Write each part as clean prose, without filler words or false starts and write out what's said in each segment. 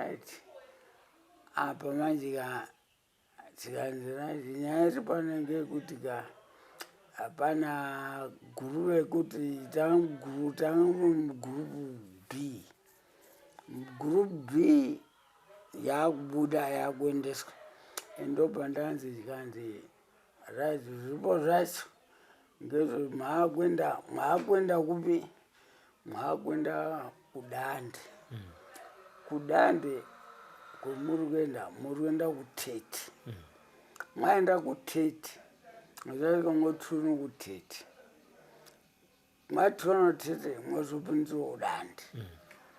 Right, apa manje ka tikanzi right, nyaya iri pano ngeyekuti ka hapana guru rekuti tanga mugurupu B. Group B yakubuda yakuendeswa, ndobva ndanzi chikanzi right, zvipo zvacho ngezve maakuenda kupi? Maakuenda kuDande. Kudande kwemuri kuenda, muri kuenda kuTete. Mwaenda kuTete, zvasvika motunu kuTete, mwatona Tete, mwazopinzwa kuDande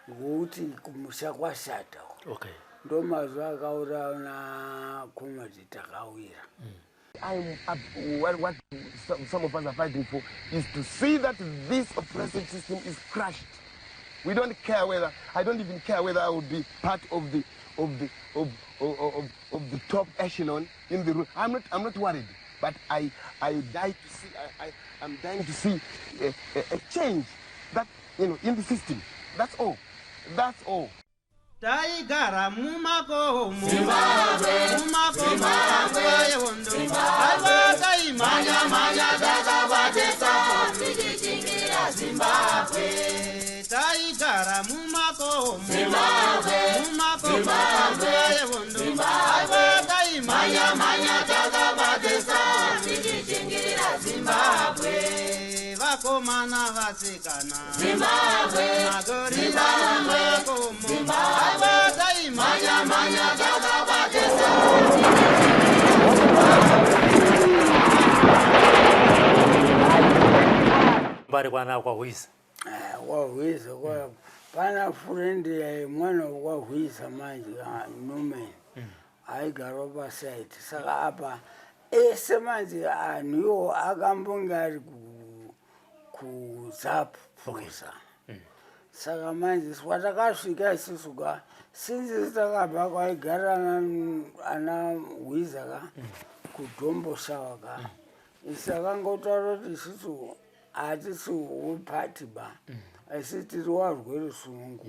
ngokuti kumusha kwashata. Ndo mazuva akaura na Comrade Takawira. What some of us are fighting for is to see that this oppressive system is crushed. We don't care whether, I don't even care whether I will be part of the, of the, of, of, of, of the top echelon in the room. I'm not worried, but I die to see, I'm dying to see a change that in the system. That's all. That's all. Taigara mumakomo, mumakomo nguva yehondo, aiwa taimhanya-mhanya takabatisa tichichingira Zimbabwe. Taigara mumakomo, mumakomo nguva yehondo, aiwa taimhanya-mhanya takabatisa tichichingira Zimbabwe. Vakomana, vasikana, Zimbabwe, magorira mumakomo, aiwa taimhanya-mhanya takabatisa. Vari kwana kwaHwiza? Kwahwiza pana friend mwana wekwaHwiza manje, Norman, aigara pasite. Saka apa ese manje anhu iwo akambonge ari kuZAPU Pfuza. Saka manje kwatakasvika isusu ka, since takabva kwaigara ana Hwiza ka kuDomboshawa ka, isu takangotaura kuti isusu hatisi weparty ba, asi tiri warwe rusununguko.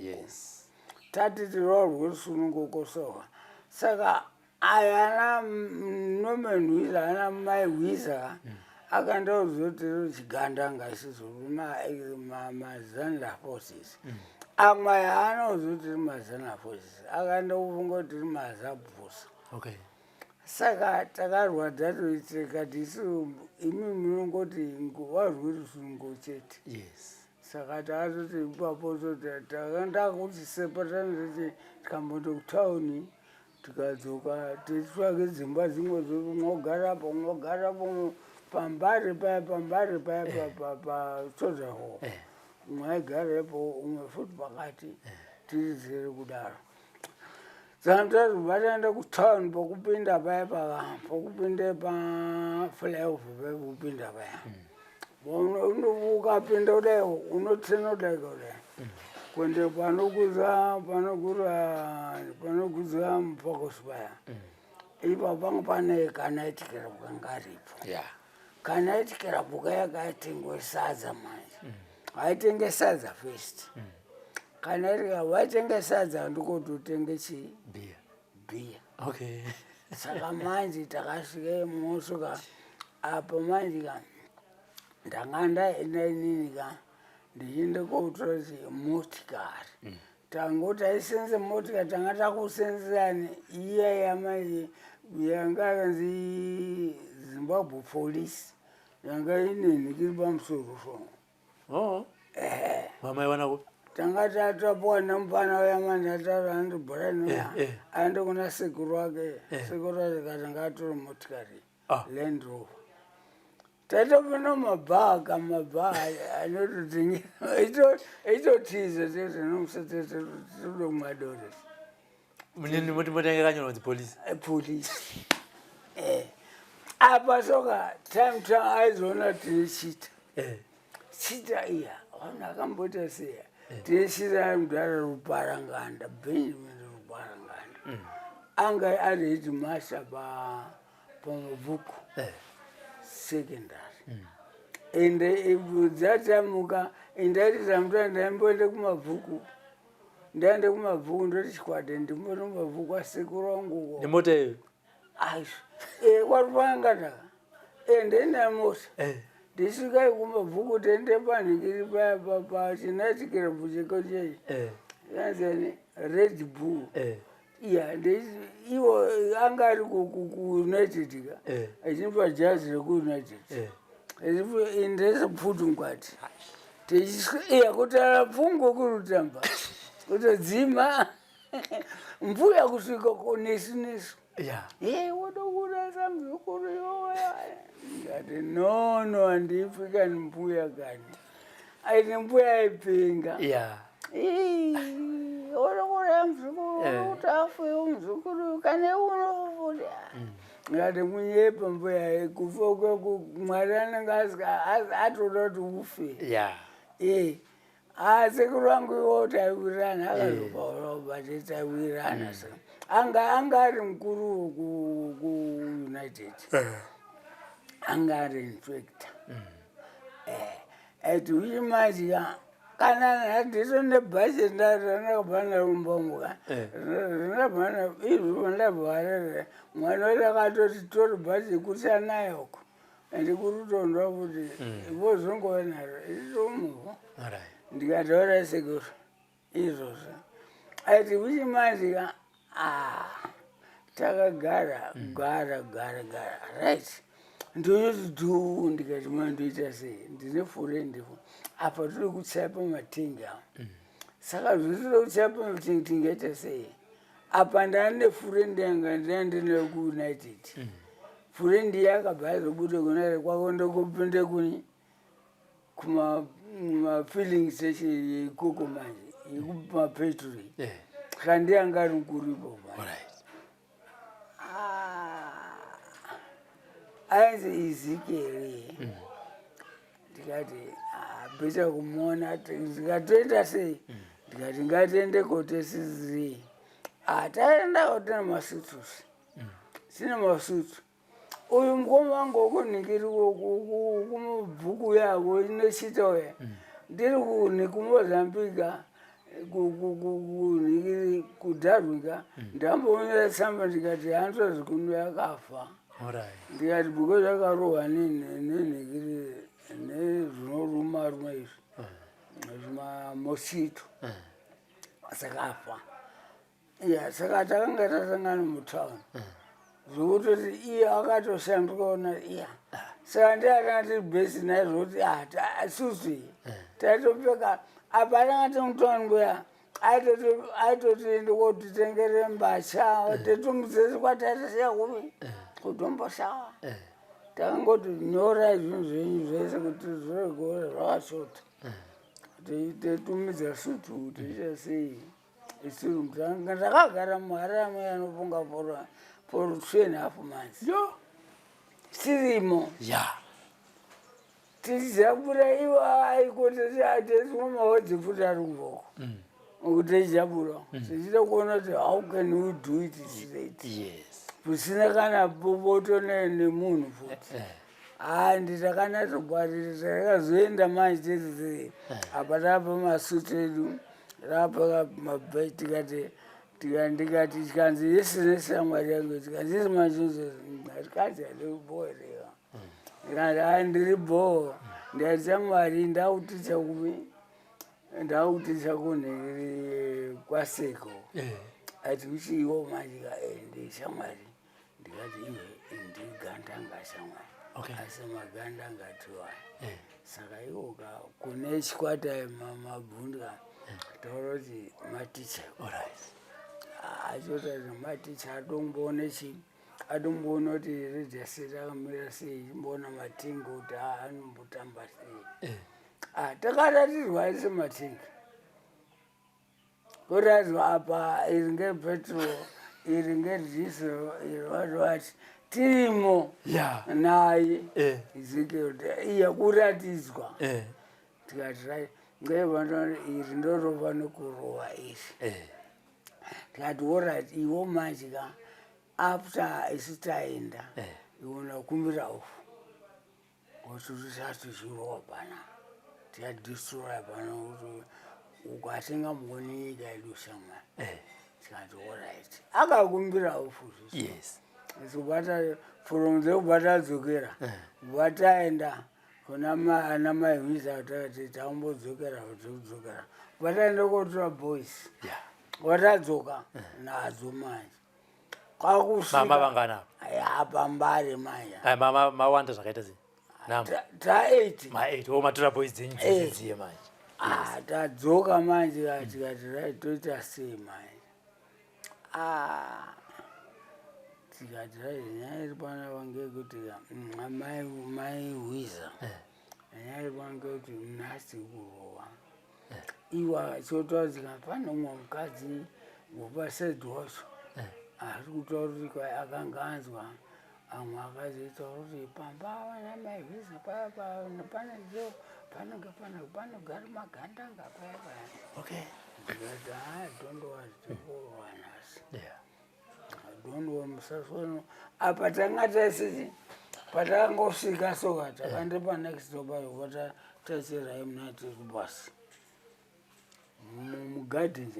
Tati tiri warwe rusununguko, soka saka aya ana Norman Hwiza, ana mai Hwiza ka, akaenda kuzoti chigandanga, isusu maZANLA forces. Amwe haana kuzoti tiri maZANLA forces, akaenda kufunga kuti tiri maZAPUSA. Saka takarwa tatoitikati isu imi munongoti warwe rusununguko chete. Saka takatoti ipapo takaenda kuchiseparatana, tikamboenda kutauni, tikadzoka tichitsvake dzimba dzimwe dzoti mwogarapo, mwogarapo pambare paya, pambare paya pasoja hall, umwe aigarepo, umwe futi pakati, tiri tiri kudaro. Saka vataenda kutauni, pokupinda paya, pokupinda paflyover paya, pokupinda paya, ukapinda kudai unotena kudai kudai kuende panokudza panokudza mupakosi paya, ipapo panga pane kanight club kanga ripo. Kanight club kaya kaitengwe sadza manje, haitenge sadza first. Kana iri waitenge sadza, ndikototenge chii? Bhiya. Bhiya. Saka manje takasvika mosvika apo manje ka, ndanga ndaenda inini ka, ndichienda kotora motikari. Tangoti aisenze motikari, tanga takusenzerani iya yamanje yanga yakanzi Zimbabwe Police, yanga ine nhikiri pamusoro so. Oh. Mamaiwana kupi? Tanga tatapuwa nemufana uya manje ataura, andi Brian uya, aende kuna sekuru wake. Sekuru wake kati ngaatore motikari, Land Rover. Tatopinda mumabhaa, kamabhaa anototenga, itotiza tete nomusatetodomwa dore. Motenge kanyorwa kunzi Police. Police. Apa soka time time aizoona tirichita chita iya, vanhu akamboita seya tichita mudhara Ruparanganda, Benjamin Ruparanganda, anga ari headmaster paMabvuku Secondary. Ende dzatamuka, indaiti tamuta ndaimboende kuMabvuku. Ndaende kumabvuku ndoti chikwade ndimbori kumabvuku kwasekuru wangu uko. Nemota iyo. Aizvo. Eh, kwarupanga ndaka. Eh, ndenda mota. Eh. Ndisvika kumabvuku tende panhingiri paya pa china chikirebhu cheko chechi. Eh. Yanzeni Red Bull. Eh. Iya, iwo anga ari kuUnited ka. Eh. Achinipa jazi rekuUnited. Eh. Ndese pfutu ngwati. Iya kutaura pfungo kuri kutamba. Kutodzima. Mbuya kusvika nesu nesu. Ya. Ye wodokurasa mzukuru yoya. Ndikati no no handifi kani mbuya kani. Aiti mbuya aipenga. Ya. Wodokuraya mzukuru Eh. kuti afe mzukuru kane unofuti. Ndikati munyepa mbuya kufa kweku Mwari anenge atoda kuti ufe. Ya. Eh, asekuru vangu ivo taiwirirana akazopaurawo but taiwirirana saka anga ari mukuru kuUnited anga ari inspector aiti uchimadya kana handito nebhachi randakabva narumbongo ka Eh. randabva izvo ndabva harere mwana wedu akatoti tori bhachi kusanayoko ende kurutondwa kuti vozongova naro itomuvo Alright. ndikataura sekuru izvozvo aiti uchimadya takagara gara gara gara right ndinoti dhuu ndikati ma ndoita sei ndine furendi apa tiri kuchaya pamatengi apo saka zvitiri kuchaya pamatengi tingaita sei apa ndane furendi yanga ndandine kuUnited furendi yakabva yazobuda kunare kwako ndokupinde kuni kumafilling station ikoko manje yekumapetrol Eh. saka ndiyanga ari mukuru ipo manje Alright. Ah, ainzi Ezekiel ndikati "Ah, better kumuona ndikatoenda sei ndikati ngatiende kotesizii taenda kotena masutusi tine masutu uyu mukoma wangu wokunhingiri kumabhuku yavo inochita uya ndiri kumozambika kunhingiri kuDarwin ndamboonera tsamba ndikati hanzvadzi kuno yakafa Alright. ndikati because akarohwa nenhingiri nezvinoruma ruma izvi zvimamosquito saka afa ya saka takanga tasangana mutauni zvokutoti iye akatoshandukaona iya saka ndiatanga tiri bhesi naye zvokuti susu taitopfeka apa atanga tiri mutauni mbuya aitoti kotitengere mbatya tetumuzesi kwataitasiya kupi kuDomboshawa Eh. takangoti nyorai zvinhu zvenyu zvese kuti zviregore zvakashota tetumidza sutu tiita sei isusu ndakagara muHarare anofunga for 2.5 months Yo. tirimo Ya. tichijambura ivo aikotesimamahodzi futi ari kubvoko kuti tichijambura tichida kuona kuti how can we do it straight Yes. kusina kana boboto nemunhu futi Eh. handi takanatogwarira takazoenda manje tiri apa tapa masutu edu rapa mabhachi tikati ndikati tikanzi yesi neshamwari yangu tikanzi yesi manje tikati handibhoereka ndikati hai ndiri bhoo ndikati shamwari ndakuticha kupi ndakuticha kunhingiri kwaseko Eh. ati uchiiwo manje ka ndishamwari ndikati iwe ndigandanga shamwari Okay. asi magandanga tiwaya Eh. saka iwoka kune chikwata mabhundwa taura kuti maticha Alright. achotati maticha atomboona chi atomboona kuti rejasi rakamira sei chimboona matingi kuti anombotamba sei Eh. Ah, takaratidzwa sematingi kuratidzwa apa iri ngepetrol iri ngediesel iri wati wati tirimo Ya. naye Eh. Ezekiel iya kuratidzwa Eh. tikati right ngevanoona iri ndorova nokurova iri Eh. tikati alright iwo manje ka after isu taenda Eh. iwona kumbira off kuti tisati tichirova pana tikadestroya pano kuti Uku hatingamuoni nyika yedu shamwari. Tikati alright, akakumbirawo futi. Kubata from there, kubva tadzokera, kubva taenda kuna ana mai Hwiza, takati taumbodzokera kudzokera, kubva taenda kotora boys. Watadzoka nadzo manje. Mama Kwakusvika vangana apa? Ya, pambare manje. Ai, mawanda zvakaita sei namba? Ta 8. Ma 8 o matora boys dzenyu dzidziye manje. Ah, tadzoka manje ka, tikati right, toita sei manje? Ah, tikati right, nyaya iri panapa ngeyekuti mai Hwiza, nyaya iri pano ngeyekuti nhasi kurova iwa chotaura pane umwe mukadzi wepasaidi wacho ari kutaura kuti kwai akanga anzwa amwe akazoitaura kuti pamba vana mai Hwiza paya pane jo panenge panogara magandanga paya paya. Ndikati ha, don't worry, tikurova nhasi. Don't worry, musasweno apa. Tanga taisiti patakangosvika soka, takaenda panext door payo, vata tachirai muna tiri kubasi mugarden,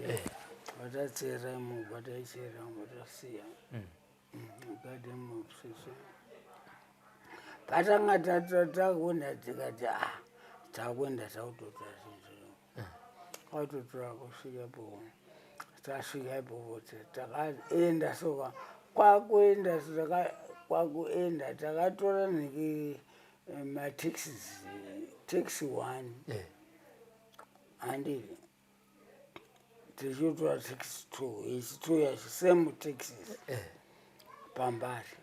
vatachera imo, vataichera, vatasiya mugarden musese. Patanga takuenda, tikati ah, takuenda, takutotora zvinhu, kwatotora kusvika ipopo. Tasvika ipopo, takaenda soka, kwakuenda kwakuenda, takatora neke mataxis, taxi one. Handiti tichitora taxi two, ichi two yacho same taxis pambari.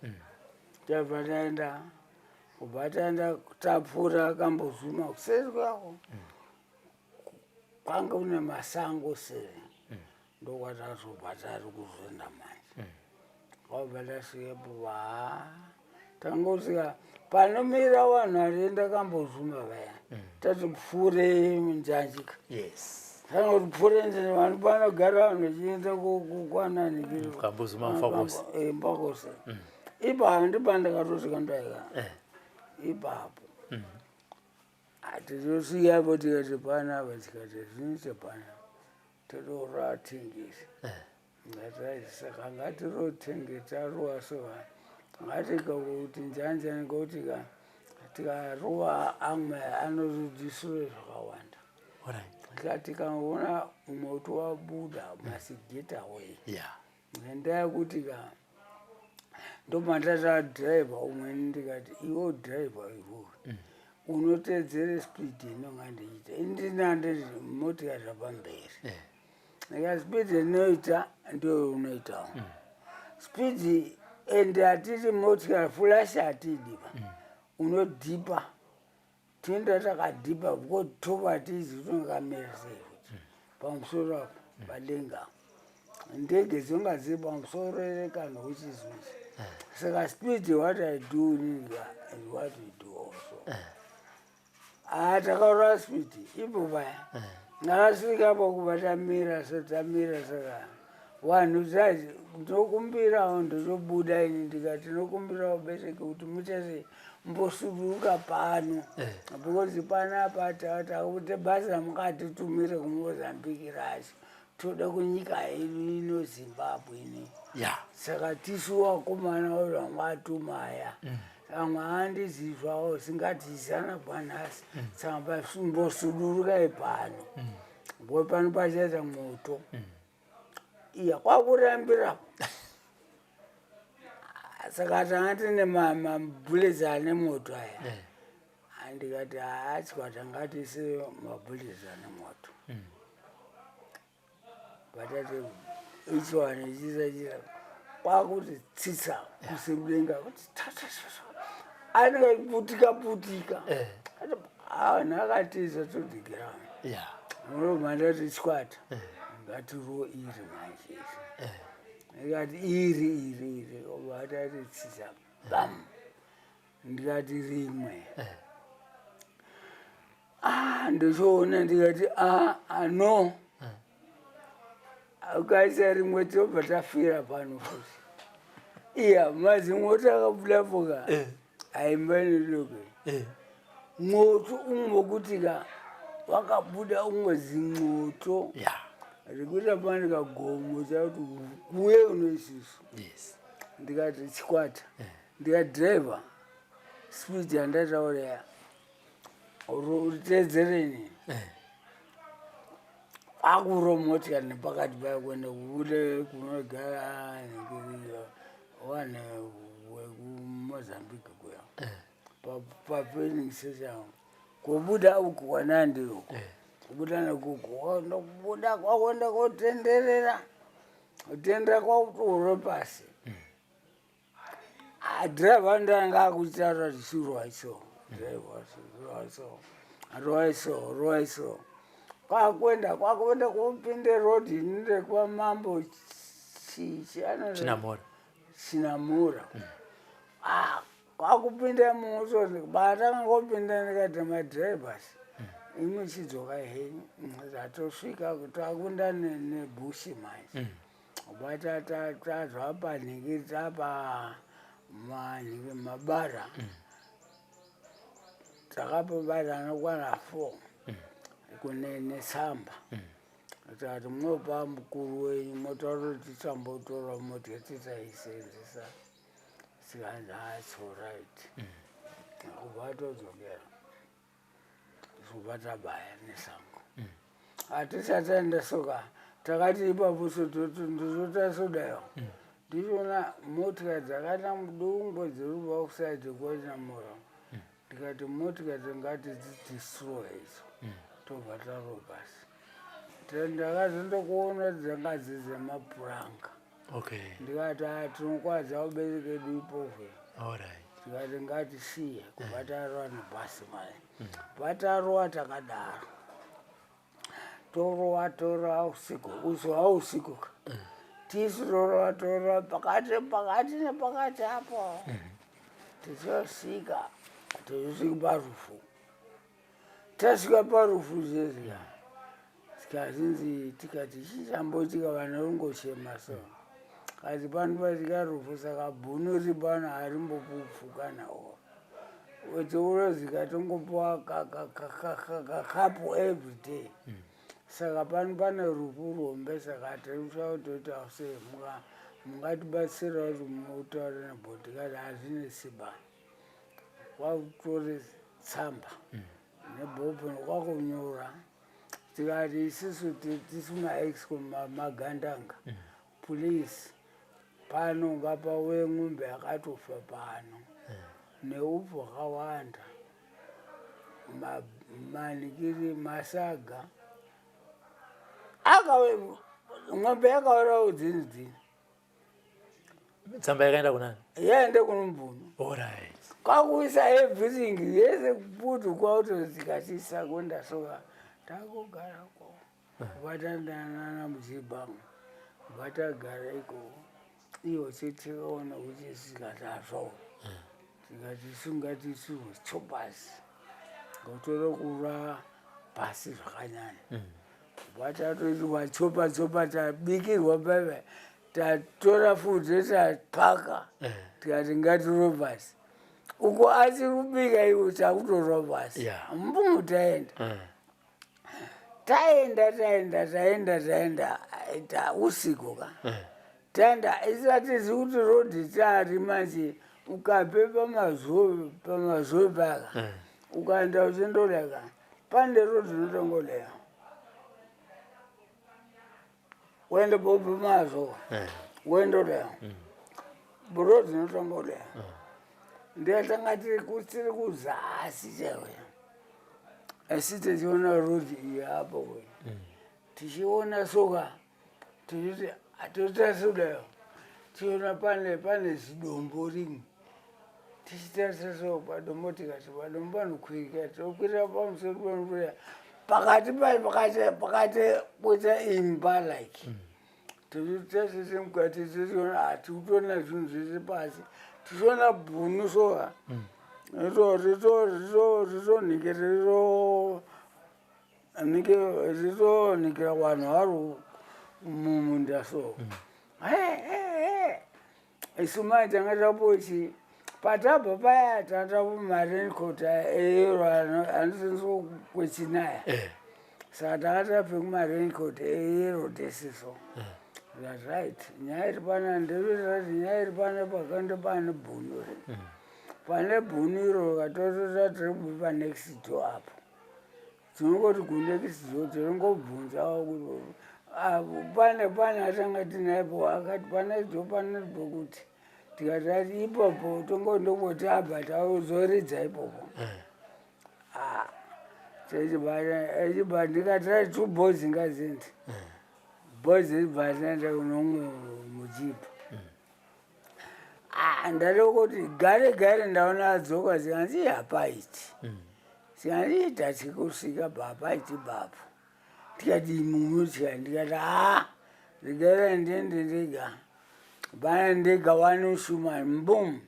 Tabva taenda, kubva taenda, tapfuura kambozuma kuseri kwako, kwanga kune masango seri, ndokwatazobva tari kuzoenda manje. Kwabva tasvikepo, ha, tangosvika panomira vanhu varienda kambozuma vaya, tati pfuure njanjika. Tangoti pfuure njanji, vanhu panogara vanhu vachienda kwanani. Kambozuma, Mufakose. Mufakose ipapo ndipandakatosvika ndaika ipapo. Hatitosvikapo, tikati panapa, tikati zvinoita panapa, totora tengesi. Ngati saka ngatirotenge, taruwa so, ngatika kuti njanja ngekuti ka tikaruwa amwe anozodisure zvakawanda. Saka tikaona moto wabuda, must get away. Ngendaa yekuti ka ndomandata dhiraivha umweni, ndikati iwo dhiraivha iwowe unotedzere speed inonga ndichiita indina ndiri motikari zvapamberi. Ndikati speed inoita ndiyo unoitawo speed, ende hatiti motikari flash hatidi pa unodhipa, toenda takadhipa because tova tizi tinongamira sei futi pamusoro apo padenga, ndege dzinonga dziri pamusoro ere kana uchizwisi. Saka speed what I do is what you do also. Ah, takaura speed ipo paya, ndakasvikapo kubva tamira so, tamira saka vanhu tazi ndinokumbirawo, ndotobuda ini, ndikati ndinokumbirawo bereke kuti muite mbosuduruka pano because panapa takuti basa ramukatitumire kuMozambique racho, toda kunyika yedu ino Zimbabwe ino. Saka tisu vakomana vangatuma aya, amwe handizizvawo singatizana panhasi, saka mbosudurukai pano ngo pano pachaita moto. Iya, kwakurambira. Saka tanga tine mabullets ane moto aya. Andikati haachwa, tangatiise mabullets ane moto, vatati ichiwane chisa chisa, kwakuti tsitsa kusemudenga kuti tatatata, anenge putika putika. Vanhu akatiza to the ground. Unobva ndati chikwata ngatiro iri manje iri, ndikati iri iri iri, obva atati tsitsa bam, ndikati rimwe. Ah, ndochoona, ndikati ah, ah, no, ukaisa rimwe tobva tafira pano futi. Iya, mazimoto akabuda poka aimba nedoke moto umwe wekuti ka. Wakabuda umwe zin'oto Yeah. rekuita pane kagomo chakuti kuye unoisusu. Ndikati chikwata, ndikati driver, speed yandataura ya rutedzereni. Akuro motikari nepakati payo kuenda kubude kunogara wane wekuMozambique kuya pafilling station, kubuda uku kwanandi uku, kubuda nekuku, kubuda kwakuenda kotenderera, kutendera kwakutouro pasi. Dhiraivha ndanga akuchitaura kuti chirwaiso, dhiraivha rwaiso, rwaiso, rwaiso, kwakuenda, kwakuenda kopinde rodhi inoende kwamambo Chinamhora. Chinamura. Ah, kwakupinda muso batanga kopinda, ndikati madhiraivhas, imwe chidzoka henyu, tatosvika takunda nebhushi manje, bata tazva panhingi tapa manhingi mabara, takapa bara anokwana 4 kune netsamba, tati mwopa mukuru wenyu motaura kuti tisambotora mota tisaisenzesa. Sikanzi, "Ah, it's alright." Kubva todzokera, kubva tabaya nesango, hatisati taenda soka. Takati ipapo so ndototasodayo, ndichiona motikari dzakaita mudungwe dziri kubva kusaidi kwaChinamura. Ndikati motikari ngati dzidestroy idzo, tobva tarobhasi. Ndakazondokuona dzanga dzidzemapuranga. Ndikati, "Ah, tinokwadza vabereki edu ipovhe." Tikati ngatisiye, kubva tarova nebhasi mari, bvatarova takadaro, torova, torova usiku, usiku hausiku ka, tisu torova, torova pakati, pakati nepakati apo, tichosvika, tichisvika parufu. Tasvika parufu zvezvika, tikazinzi, tikati chichamboitika, vanhu ringochema so, kati pano patika rufu, saka bhunu riri pano harimbopupfuka nawo weteurozika, tongopiwa kakapu every day. Saka pano pane rufu ruhombe, saka tirikutsva kutoita sei? Mungatibatsira kuti mutaure nebhodi. Kati hazvinesiba, kwakutore tsamba nebhobho kwakunyora. Tikati isusu tisu maexco, magandanga, please, pano ngapauye ng'ombe yakatofa pano neupfu hwakawanda, manikiri masaga akawe ng'ombe yakaurawo dzini dzini. Tsamba yakaenda kunani? Yaende kunomubvunu. Kwakuisa everything yese putu, kwautozikatisa kuenda soka, takugarako vatandanana muchibhangu, vatagara ikoko ivo chitikaona kuti sikatazvo, tikati sungatisu chopasi ngotore kura pasi zvakanyanya, vatatoiti wachopa chopa, tabikirwa paipa, tatora futi tapaka, tikati ngatirove pasi uko, achiri kubika iwo, takutorwa pasi. Mbungu taenda, taenda, taenda, taenda, taenda ta usiku ka, taenda isatizi kuti rodhi tari manje, ukabve pamazuva, pamazuva paka, ukaenda uchindoleka pane rodhi inotongoleka uende bobve mazuva, uendoleka rodhi inotongoleka. Ndiyatanga tiri kuzasi chaiwo, asi tichiona rodhi iyi apo kwe, tichiona soka, tichiti totarisa tichiona pane zidombo rimwe, tichitarisa so padombo, tikati padombo panokwirika, tokwira pamusoro panokwira pakati pakati pakati kuita imba like, tichitarisa mukati, tichiona hatikutoona zvinhu zvese pasi, tichiona bhunu soka ritonhike ritonikira vanhu vari mumunda so. Isu mai tanga tapochi patabva paya, tatapo maraincoat eyero anosenzwa kwechinaya. Saka takatapfeka maraincoat eyero tesiso. That's right. Nyaya iri pana ndiri nyaya iri pana pakando pane bhunu ri. Pane bhunu iro katotota tiri panext door apo. Tinongoti kunext door tinongobvunza kuti ah, pane pane atanga tinayepo akati pane door pane pekuti tikati ati ipopo tongondongoti abva tauzoridza ipopo. Ah, echibva ndikati two boys ngazindi. Boys ibva taenda kunomwe mujipa. Ah, ndada kuti gare gare ndaona adzoka zikanzi hapaiti. Zikanzi tati kusvika hapaiti bapo. Ndikati munotya ndikati haa regai ndiende ndega. Pana ndega wanoshuma mbum.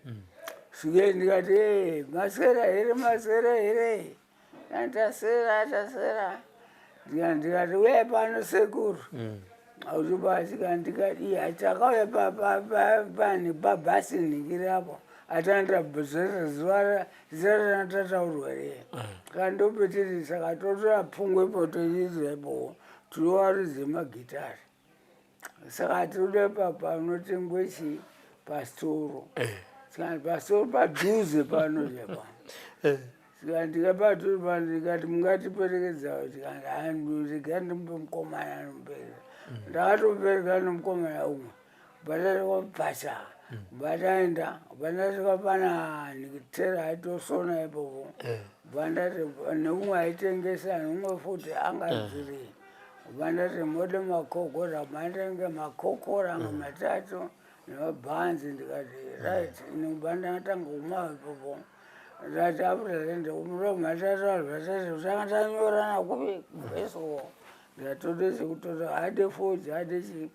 Svike ndikati "Eh, maswera here maswera here. Taswera taswera. Ndikati uye pano sekuru. Auchibasika ndikati iya takauya pani pabhasi nhingiri apo atanda zuva zera tataurwa riye kandopetiri saka totora pfungwe ipo tochiizwa ipo tinowaridze magitari saka tinoda panotengwe chi pasitoro. Saka pasitoro padhuze pano chepa. Saka ndikapaturi pano ndikati mungatiperekedza tikati regai ndimupe mukomana anomuperekedza. Ndakatoperekana nomukomana umwe batatikobvasa bataenda bandasvika pana nikitera aitosona ipopo bandati neumwe aitengesa neumwe futi angadziri bandati mode makokora bandenge makokora anga matatu nemabhanzi ndikati right bandatanga kumwa ipopo ndati apurezende muromatatu tanga tanyorana kupi kubeso ndatode chekutora hade fodzi hade chi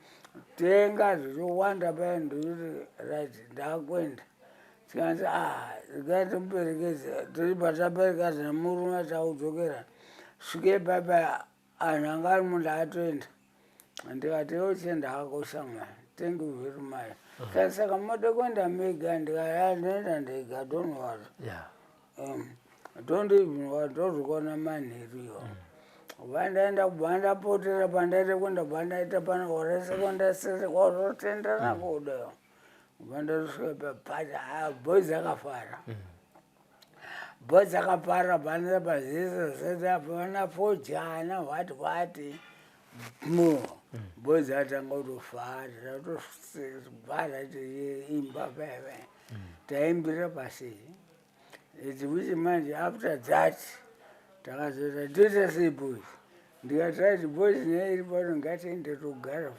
tenga zvichowanda paya ndikuti right ndakuenda tikanzi a regai timuperekedze tiri taperekedza nemurume taudzokera svike papa anhu anga ari munda atoenda ndikati yochienda akosha mwana thank you very much. Saka mode kuenda mega ndikati ndinoenda ndega don't worry. Don't even worry tozvikona manheru iwo. Vandaenda kubva ndapotera pandaita kuenda bva ndaita pana orese orotendana kudayo bva ndatosvika pabhata boys akafara. Boys akafara bvanira pazese zese apana fojana what what mo boys atanga kutofara tatofara tiimba peve taimbira pasi which manje after that takazoita toita sei boys ndikati right boys nyaya iri pano ngatiende togara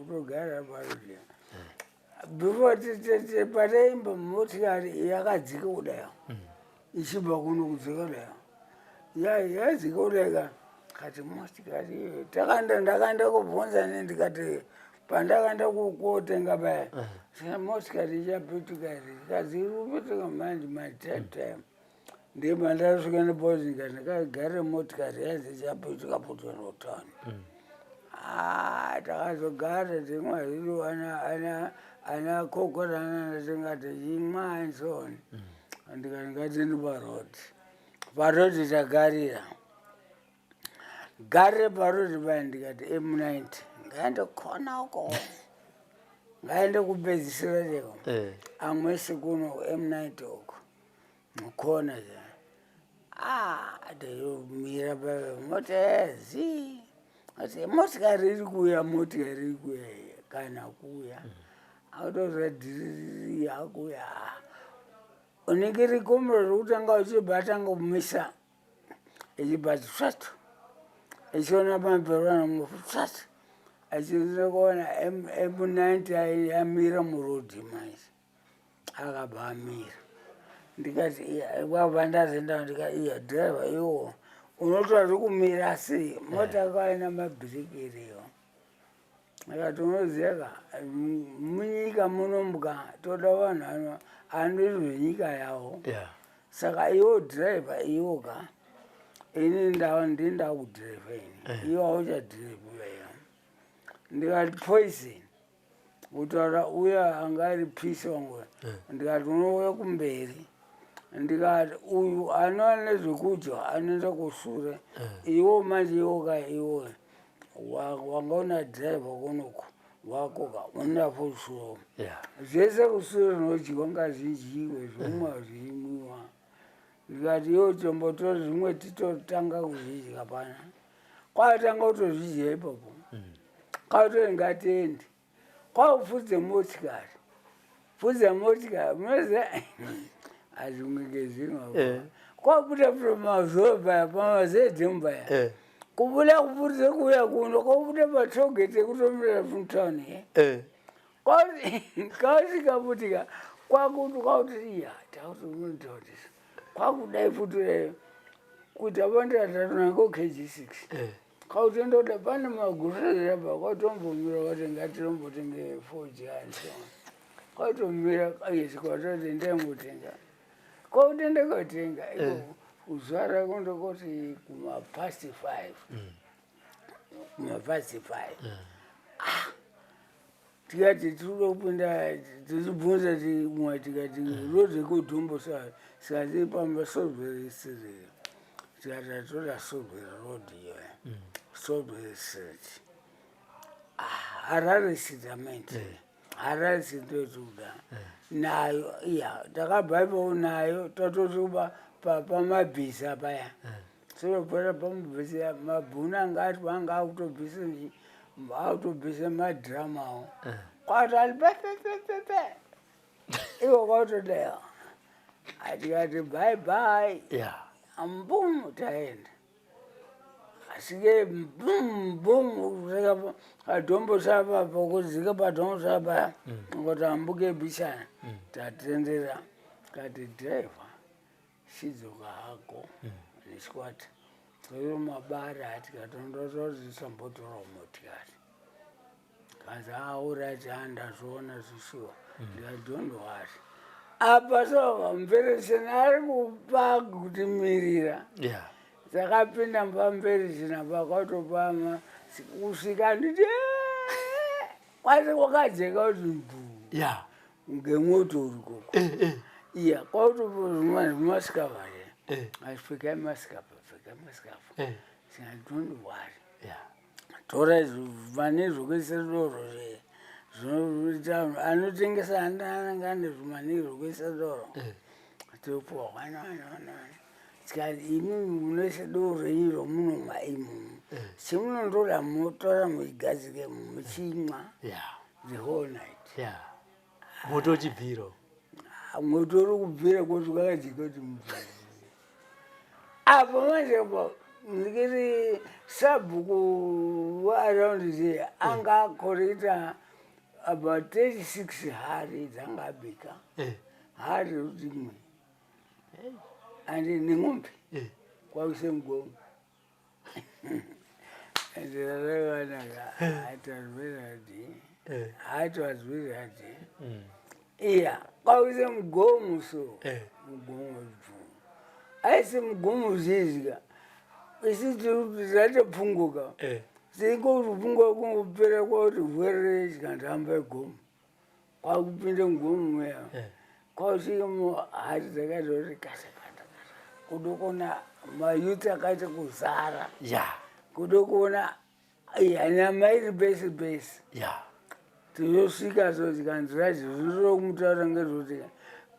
togara parodi before pataimba motikari yakadzika kudai ichibva kuno kudzika kudai yadzika kudai ka kati motikari takaenda ndakaenda kubvunza ne ndikati pandakaenda kotenga paya motikari ichapetuka here ikazi iri kupetuka manje matime time ndibva ndasvika nepozi ndikati ndakagare motikari yazi ichapetuka putoenda kutauni. Takazogara timwa zvedu ana kokorana tinga tichimwa and so on. Ndikati ngatiende parodi parodi tagarira garire parodi paya ndikati M90 ngaende kona uko ngaende kupedzisira cheko amwese kuno M90 uko khona nje. Ah, ndiyomira mota zi ati motikari iri kuuya motikari iri kuuya kana kuuya autozwa dhiriri yakuuya unenge rikomo rokutanga uchibva atanga kumisa ichibva tsvatu ichiona pamberi vanhu tsvatu achienda kuona M90 yamira murodhi manje akabva amira ndikati kwabva ndazoenda ndikati iya dhiraivha iwo unotora zvekumira sei mota yako aina mabhiriki iriyo akati unoziva ka munyika munomuka toda vanhu anoita zvenyika yavo. Saka iwo dhiraivha iwo ka ini ndini ndakudhiraivha ini iwo auchadhiraivha iyo ndikati poison kutaura uya anga ari pisi wangu ndikati unouya kumberi. Ndikati uyu anova nezvekudya anoenda kusure. Iwo manje iwo ka iwo wanga una driver kunoku wako ka unapo sure. Zvese kusure zvinodyiwa ngazvidyiwe zvomwa zvimwiwa. Ndikati iwo tombotora zvimwe titotanga kuzvidya pana. Kwatanga kutozvidya ipapo. Kwakuti ngatiende. Kwakupfudze motikari. Pfudza motikari. Munoziva hazvimwike zvinhu. Eh. Kwakubuda pamazuva paya pamazedhemu paya. Eh. Kubuda kupfudze kuuya kuno kwakubuda patogeti kutomira mutauni. Eh. Kwasvika futika kwakuti kwakuti iya takuti munototisa. Kwakudai futi kuti abandira tatonango KG6. Kautondoda pane maguruseri apa kwatombomira kwati ngatirombotenge fodya and so on. Kwatomira yes kwatoti ndembotenga. Kwautende kotenga iko eh. kuzvara kundokoti kuma past 5. Kuma past 5. Ah. Tikati tiri kupinda tichibvunza timwe tikati road yekudhumbo saka tiri pamba Salisbury Street tikati tatoda Salisbury road iyoyo mm. Salisbury Street ah, Harare Settlement mm. Harare Street ndotoda mm. nayo iya takabva ipapo nayo tatotoba pamabhisa paya Tinopera pamubvisa mabhunu anga ati anga akutobvisa akutobvisa madhiramu awo eh. kwati ali pepepepepe iwo kwatodaya atikati bye bye ambum taenda asike bum bum kusvika padombo sapa pokudzika padombo sapa mm. kuti ambuke bishana mm. tatendera kati driver Chidzoka hako nechikwata toyo mabara tikatondotozvisambotora motikari kanzi aurati andazviona zvishuwa ndikati don't worry apa so mberesena ari kupa kutimirira yeah. takapinda pamberesena pakatopama kusvika nditi kwati kwakajeka kuti mbu yeah. ngemoto uri koko eh, eh. iya kwautomasikava ye eh. apfekai masikapa pfekai masikapa eh. saka don't worry yeah. tora vane zvokuisa doro zve zvinoita anotengesa anenge ane zvimanei zvokuisa doro eh. topuwa wana tikati imi munoisa doro renyu romunomwa imomo eh. chimunondoda motora muchigadzike muchimwa yeah. the whole night yeah. Moto uchibvira. Ah, moto uri kubvira kuti kwakajika kuti mubvira. Apo manje apo ndikiti sabhuku waaround here anga akorita about 36 hari dzanga abika. Eh. Hari rimwe. And neng'ombe. Eh. Kwakuise mugomo. Iya kwauise mugomo so eh. mugomo webvumo aisi mugomo zizika isi tatopunguka eh. sikokupunguka kungopera kwakuti hwerere chikandihamba igomo kwakupinda mugomo muya eh. kwasvika muhari dzakaita kuti kata kata kata kuda kuona mayuti akaita kuzara ya kuda kuona iya nyama iri besi besi ya tozosvika so tikanzi racho zvinotoda kumutaura ngezvoti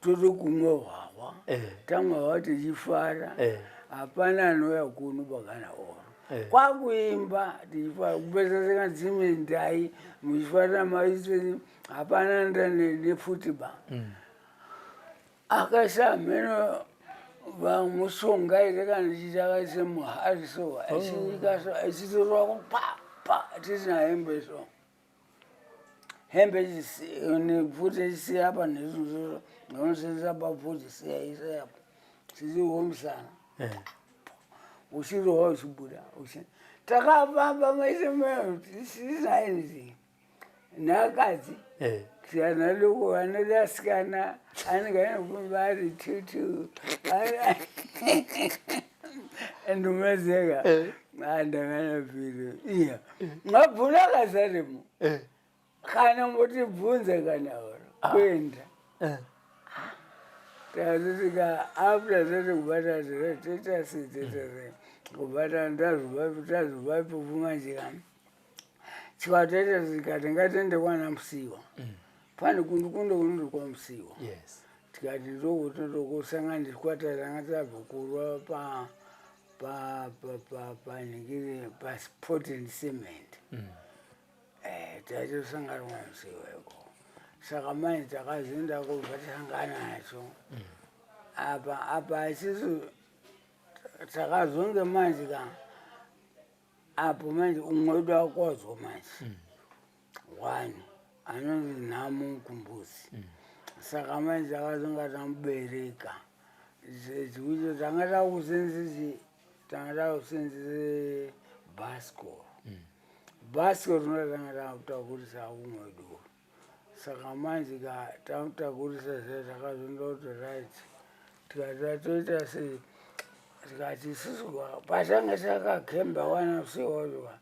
tode kumwa hwahwa eh. tamwa hwa tichifara eh. hapana anouya kuno bakana oro eh. kwakuimba tichifara kupesa seka dzimwe ndai muchifarira maiseni hapana nefuti ba mm. akaisa mheno vamusunga ere kana chichi akaisa muhari so achinyika so achitorwa pa pa tisina hembe so hembe nepfuti chisiya apa nezvizvozvo unosenzesa papfuti siya isa apo chichihomisana eh. uchirohwa uchibuda takafamba maise tisina anything Nhakadzi eh. kana doko vanoda asikana anenge anofamba ari tutu ndomazeka eh. andangana piro iya mabvuna akazaremo eh. kana motibvunza kana oro ah. kuenda. Takazosvika after tati kubata toita sei, toita sei, kubata tazobva ipopo manje ka chikatoita tikati ngatiende kwana Musiwa. Pane kundu kundo kunonzi kwaMusiwa. Tikati ndokutotokusangana nechikwata tanga tabva kurwa pa pa pa pa panhingiri pasport and cement. Taitosangana kwaMusiwa iko. Saka manje takazoenda kubva tasangana nacho apa apa isusu takazonge manje ka apo manje umwe wedu akozwa manje one anonzi Nhamo Mukumbuzi. Saka manje takazonga tamubereka zvekuti tanga takusenzese, tanga takusenzese bhasikoro. Bhasikoro ndo tanga takutakurisa umwe wedu. Saka manje ka tamutakurisa zve takazonda kuti right, tikati toita sei, tikati isusu patanga takakemba wana usiwa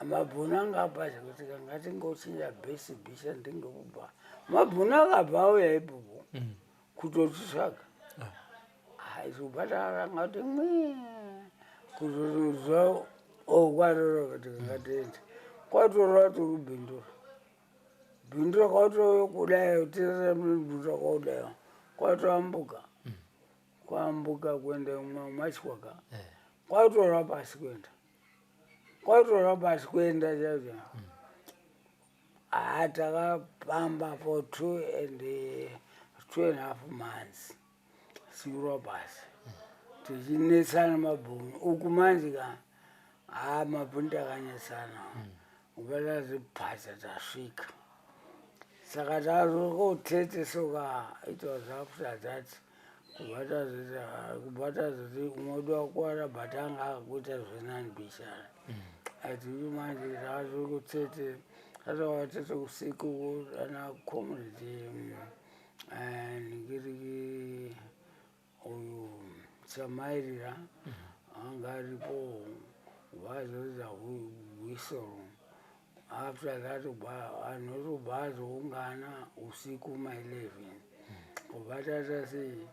mabhunu anga abva zvekuti ngatingochinja bhesi bhisha ndingekubva mabhunu akabva auya ipopo kutotitsvaga. Isu taranga kuti mwi kutotozwa okwarora kuti ngatiende kwatorwa tiri Bindura. Bindura kwatove kudai, tiri Bindura kwakudai, kwatoambuka kwambuka kuenda machwaka, kwatorwa pasi kuenda, kwatorwa pasi kuenda chacho. Ha, takapamba for 2.5 months siurwa pasi tichinetsana mabhunu uku. Manje ka ha mabhunu takanetsana ubva tazibhacha tasvika. Saka tazokotete soka it was after that kubva tazoita, kubva tazoti umwe wedu akuwara, but anga akuita zvenani bishara ati manje takazokotete tatavatete usiku ana comrade ndingiriki uyu Samairira anga aripo, vazoridza whistle. After that vanhu vazoungana usiku ma11 kubva taita sei,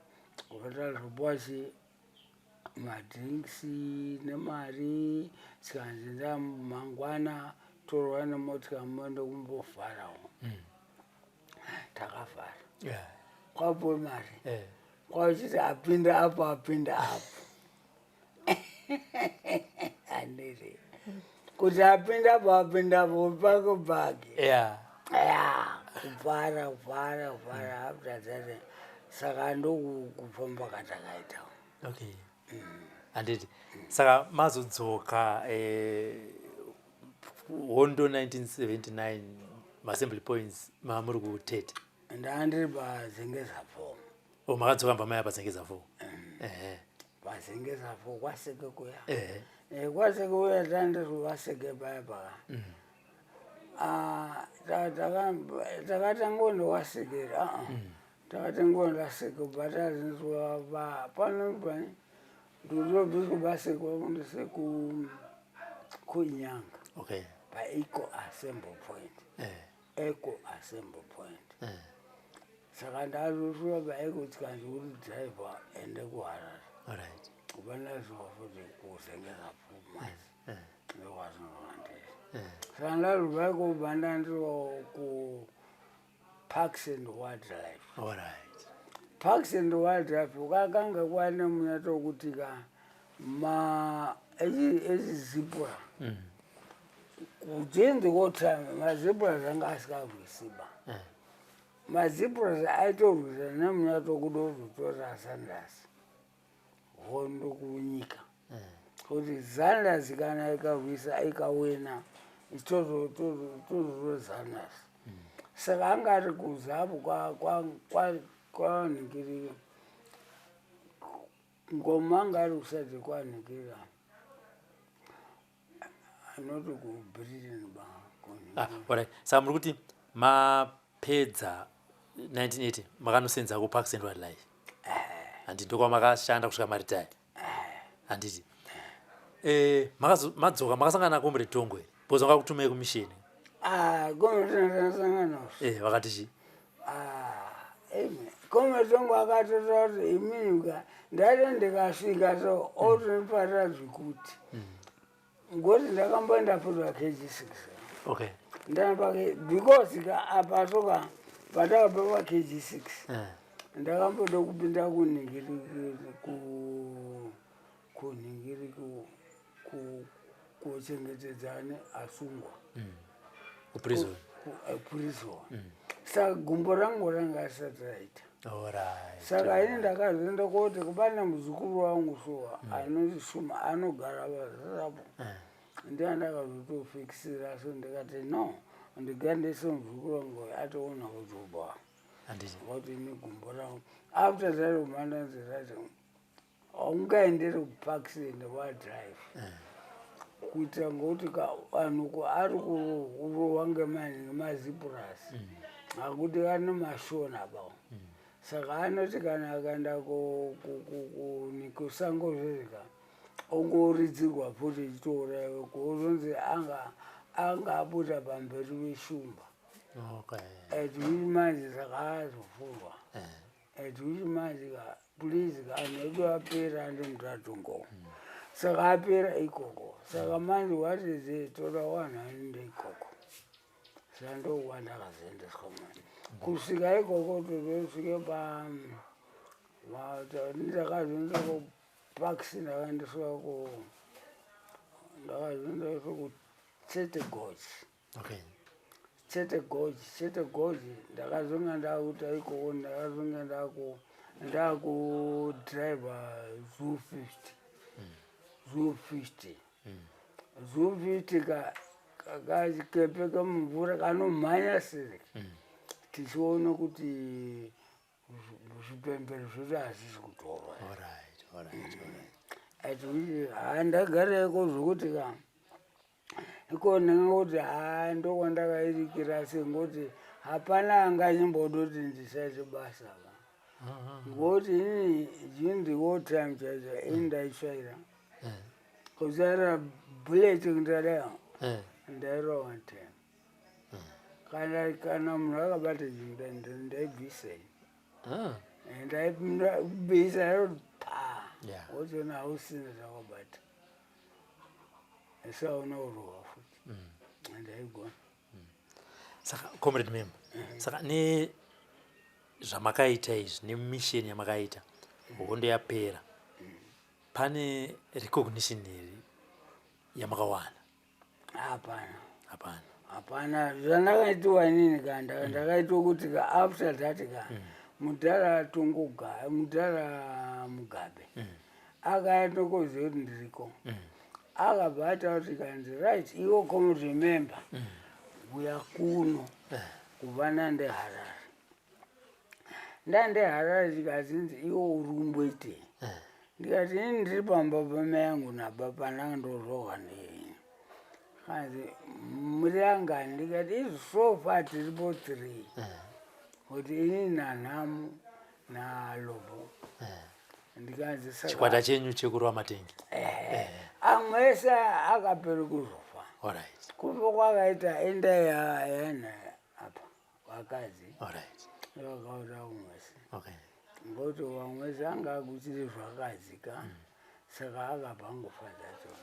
kubva tazopuwa chi madrinks nemari, tikanzi nda mangwana torwa nemotika muende kumbovharawo. Takavhara kwapo mari kwauchiti apinda apo, apinda apo, handiti kuti apinda apo, apinda apo pako bhagi. Ya, kuvhara, kuvhara, kuvhara after that. Saka ndokufamba katakaita. Okay, handiti saka mazodzoka hondo 1979, maassembly points mamuri kuTete? Ndandiri paZengeza 4. O, makadzoka mba maya paZengeza 4, ehe. PaZengeza 4 kwaSeke kuya. Kwaseke kuya tandiri vaSeke paya paka. Ah, takatanga kwaSekera, takatanga ndaSeke batazinzwa pano pani ndotobviswa baSeke vakundise kuNyanga paEco Assembly Point. Eco Assembly Point. Saka ndazosvika paEco tikanzi kuti driver ende kuHarare. Kuba ndazuva futi kuZengeza 4 ndokwazvinongandiri. Saka ndazobva ikobva ndandiro kuParks and Wildlife. Parks and Wildlife kwakanga kwane munyato wekuti ka ma echizibra kujenzi kotime mazibra zvanga asingarwisiba. Mazibra aitorwisa nemunyato kuda kuzotora Sanders hondo kunyika, kuti Sanders kana ikarwisa ikawina tozotora Sanders. Saka anga ari kuZapu kwanhingiri Ngoma, anga ari kusati kwanhingirira anoti kuBritain ba. Ah, alright, saka muri kuti mapedza 1980 makanosenza kuParks and Wildlife, handiti? Ndokwamakashanda kusvika maretire, handiti? Madzoka makasangana naComrade Tongo here? Because vanga kutumai kumisheni. Ah, gonotinasangana. Vakati chii? Imi. Comrade Tongo akatotaura kuti imini ka ndati ndikasvika so otondiparira zvikuti ngoti ndakamboenda futi paKG 6. Ndana because ka apa soka patakabva paKG 6 ndakamboda kupinda kunhingiri kunhingiri kuchengetedza asungwa kuprison. Prison. Saka gumbo rangu ranga risati raita. Saka ini ndakazoenda koti kubana muzukuru wangu so anoti Shuma, anogara vazarapo, ndiye ndakazotofikisira. So ndikati no, ndigandise muzukuru wangu atoona kujuba kuti ini gumbo rangu after that mandanzi rati haungaenderi kuParks and Wildlife kuitira ngokuti vanhu ari kurohwa ngemazibhurasi akuti ane mashona bawo. Saka anoti kana akaenda kusango zvezvika ongoridzirwa futi ichitouraiwa, ozonzi anga abuda pamberi veshumba at which manje saka azofurwa at which manje ka please vanhu edu apera andi mutatungo. Saka apera ikoko. Saka manje what is it, toda vanhu anoenda ikoko. Saka ndokwandakazoendeswa manje. Kusvika ikoko tozosvike pa ndakazoenda kuParks, ndakaendeswa ku ndakazoendeswa kuTete Gorge. Tete Gorge, Tete Gorge ndakazonga ndakuta ikoko, ndakazonga ndakudhiraivha Zu 50, Zu 50, Zu 50 kachikepe kamumvura kanomhanya siriki, tichiona kuti zvipembere zvedu hazvisi kutorwa. Ati handagareko zvokuti ka iko ndingangoti ha ndokwandakairikira sengoti hapana anganyimbodoti ndisaite basa va, ngokuti inini during the war time chaicho ini ndaitsvaira, kutsvaira bullet ndadai ndairwa one time kana munhu akabata chinhu ndaibvisa ini. Ndaibvisa pa wotoona hausina zvakabata, isaona urohwa futi, ndaigona. Saka comrade mem, saka nezvamakaita izvi nemission yamakaita, hondo yapera, pane recognition here yamakawana? Hapana. Hapana. Hapana zvandakaitiwa inini ka ndakaitwa kuti ka after that ka mudhara Tongoga, mudhara Mugabe akaendokoziva kuti ndiriko, akabva ataura kuti kanzi right, iwo come remember uya kuno kubva nande Harare, ndande Harare chikazinzi iwo uri kumboitei? Ndikati ini ndiri pamba pamai yangu nababa, ndangandorohwa nei. Kanzi muri angani? Ndikati izvi so far tiripo three, kuti ini naNhamu naLobo. Ndikanzi saka Chikwata chenyu chekurova matengi. Amwe ese akaperi kuzofa. Kufa kwakaita enda yana apa vakadzi vakaura umwese ngokuti vamwese anga akuchiri zvakadzika, saka akabva angofa dzacho.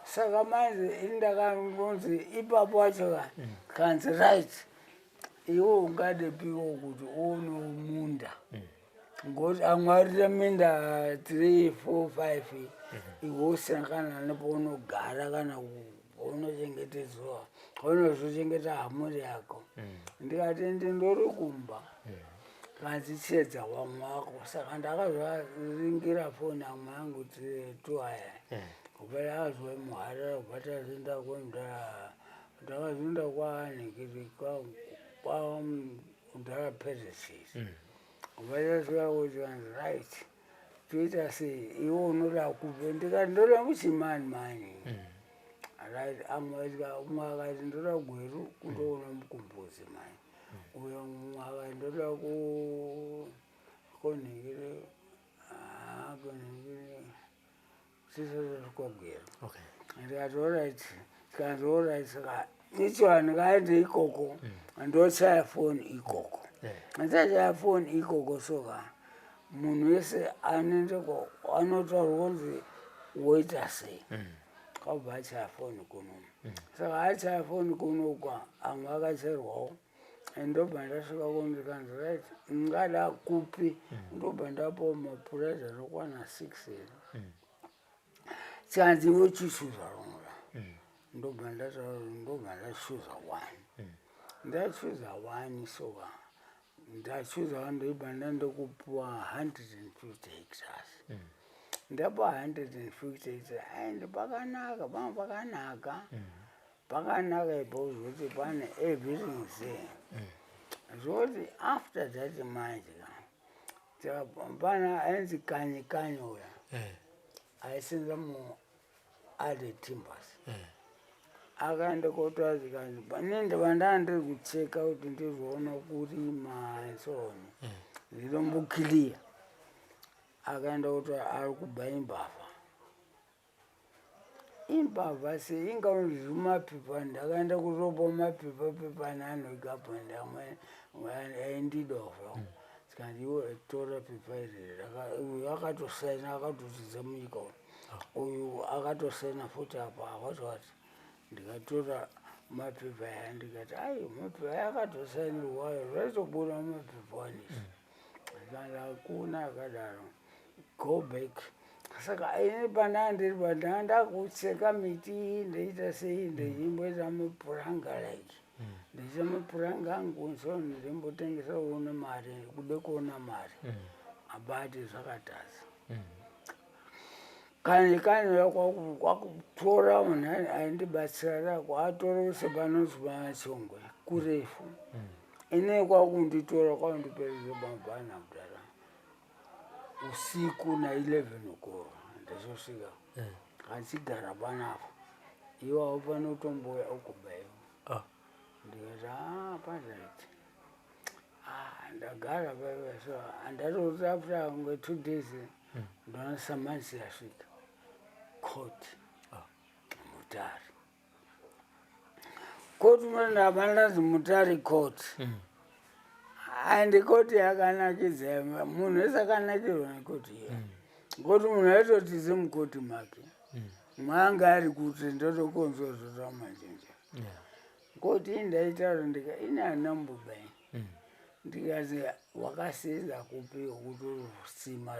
Saka manje ini ndakangonzi ipapo wacho ka kanzi right, iwe ungade piwo kuti uonewo munda, ngokuti amwe arite minda 3 4 5, iwe usina kana nepaunogara kana paunochengetedzwa, paunozochengeta hamuri yako. Ndikati ndindori kumba. Kanzi chiedza wamwe wako. Saka ndakazoringira foni amwe yangu two aya kubva azwe muHarare, kubva tazoenda kwemudhara, ndakazoenda kwaanhikiri kwamudhara Peresis, kubva tasvika kuti kanzi right, toita sei, iwe unoda kupe? Ndikati ndoda muchimani mani. Right, amwe umwe akati ndoda Gweru kundoona Mukombozi mani, uyo mumwe akati ndoda ku konhingire konhingire sisazosvika Gweru. Ndikati alright, tikanzi alright, saka icho handingaende ikoko, ndochaya foni ikoko. Ndachaya foni ikoko soka munhu wese anoenda anotaurwa kunzi woita sei. Kwabva achaya foni kuno. Saka achaya foni kunokwa amwe akacherwawo. Ndobva ndasvika kuno ndikanzi right ngada kupi ndobva ndapawo mapurazi anokwana 6 here. Chikanzi iwe chichuza rongora. Ndobva ndataura ndobva ndachuza one. Ndachuza one soka ndachuza one ndobva ndandokupiwa 150 hectares. Ndapa 150 hectares and pakanaka panga pakanaka. Pakanaka ipo zvekuti pane everything is there. Zvekuti after that manje ka pana ainzi kanye kanye uya aisenza muArde Timbers. Akaenda kotaura zvikanzi pane ndava ndaa ndiri kucheka kuti ndizoona kurima and so on. Ndinomboclear. Akaenda kotaura ari kuba imbavha. Imbavha sei inga zvimapepa ndakaenda kuzopa mapepa pepa neanogapo ndamwe aindidova. Zikanzi iwe tora pepa iri uyu akatosaina akatotidza munyika uyu. Uyu akatosaina futi apa akatoti ndikatora mapepa aya ndikati ai mapepa aya akatosainirwa ayo zvaitobuda mapepa anisi. Zvikanzi hakuna akadaro go back. Saka ini pandaa ndiri pandaa ndakucheka miti ndoita sei ndichimboita mapuranga like ndichiita mapuranga angu so ndimbotengesa kuona mari kude kuona mari abati zvakatadza. Kanye kanye kwakutora munhu aindibatsira kwatora sepanonzi pamachongwe kurefu. Ini kwakunditora kwakundiperekedza pamabhana kudhara usiku na11 o'clock ndachosvika achigara panapa iwawo panotomboya ukubaiwa. Ndikati aa paright. Ndagara paipa so handatoti after kunge 2 days ndoona samanisi yasvika court Mutare. Court ndabva ndanzi Mutare court. And court yakanakidza munhu wese akanakirwa nekoti iyo. Ngoti munhu aitotize mukoti make. Mwanga ari kuti ndotokonzwa zvotaura manjenje. Koti ndaitaura ndika ini handina ini. Ndikati wakasenza kupi kutorosima.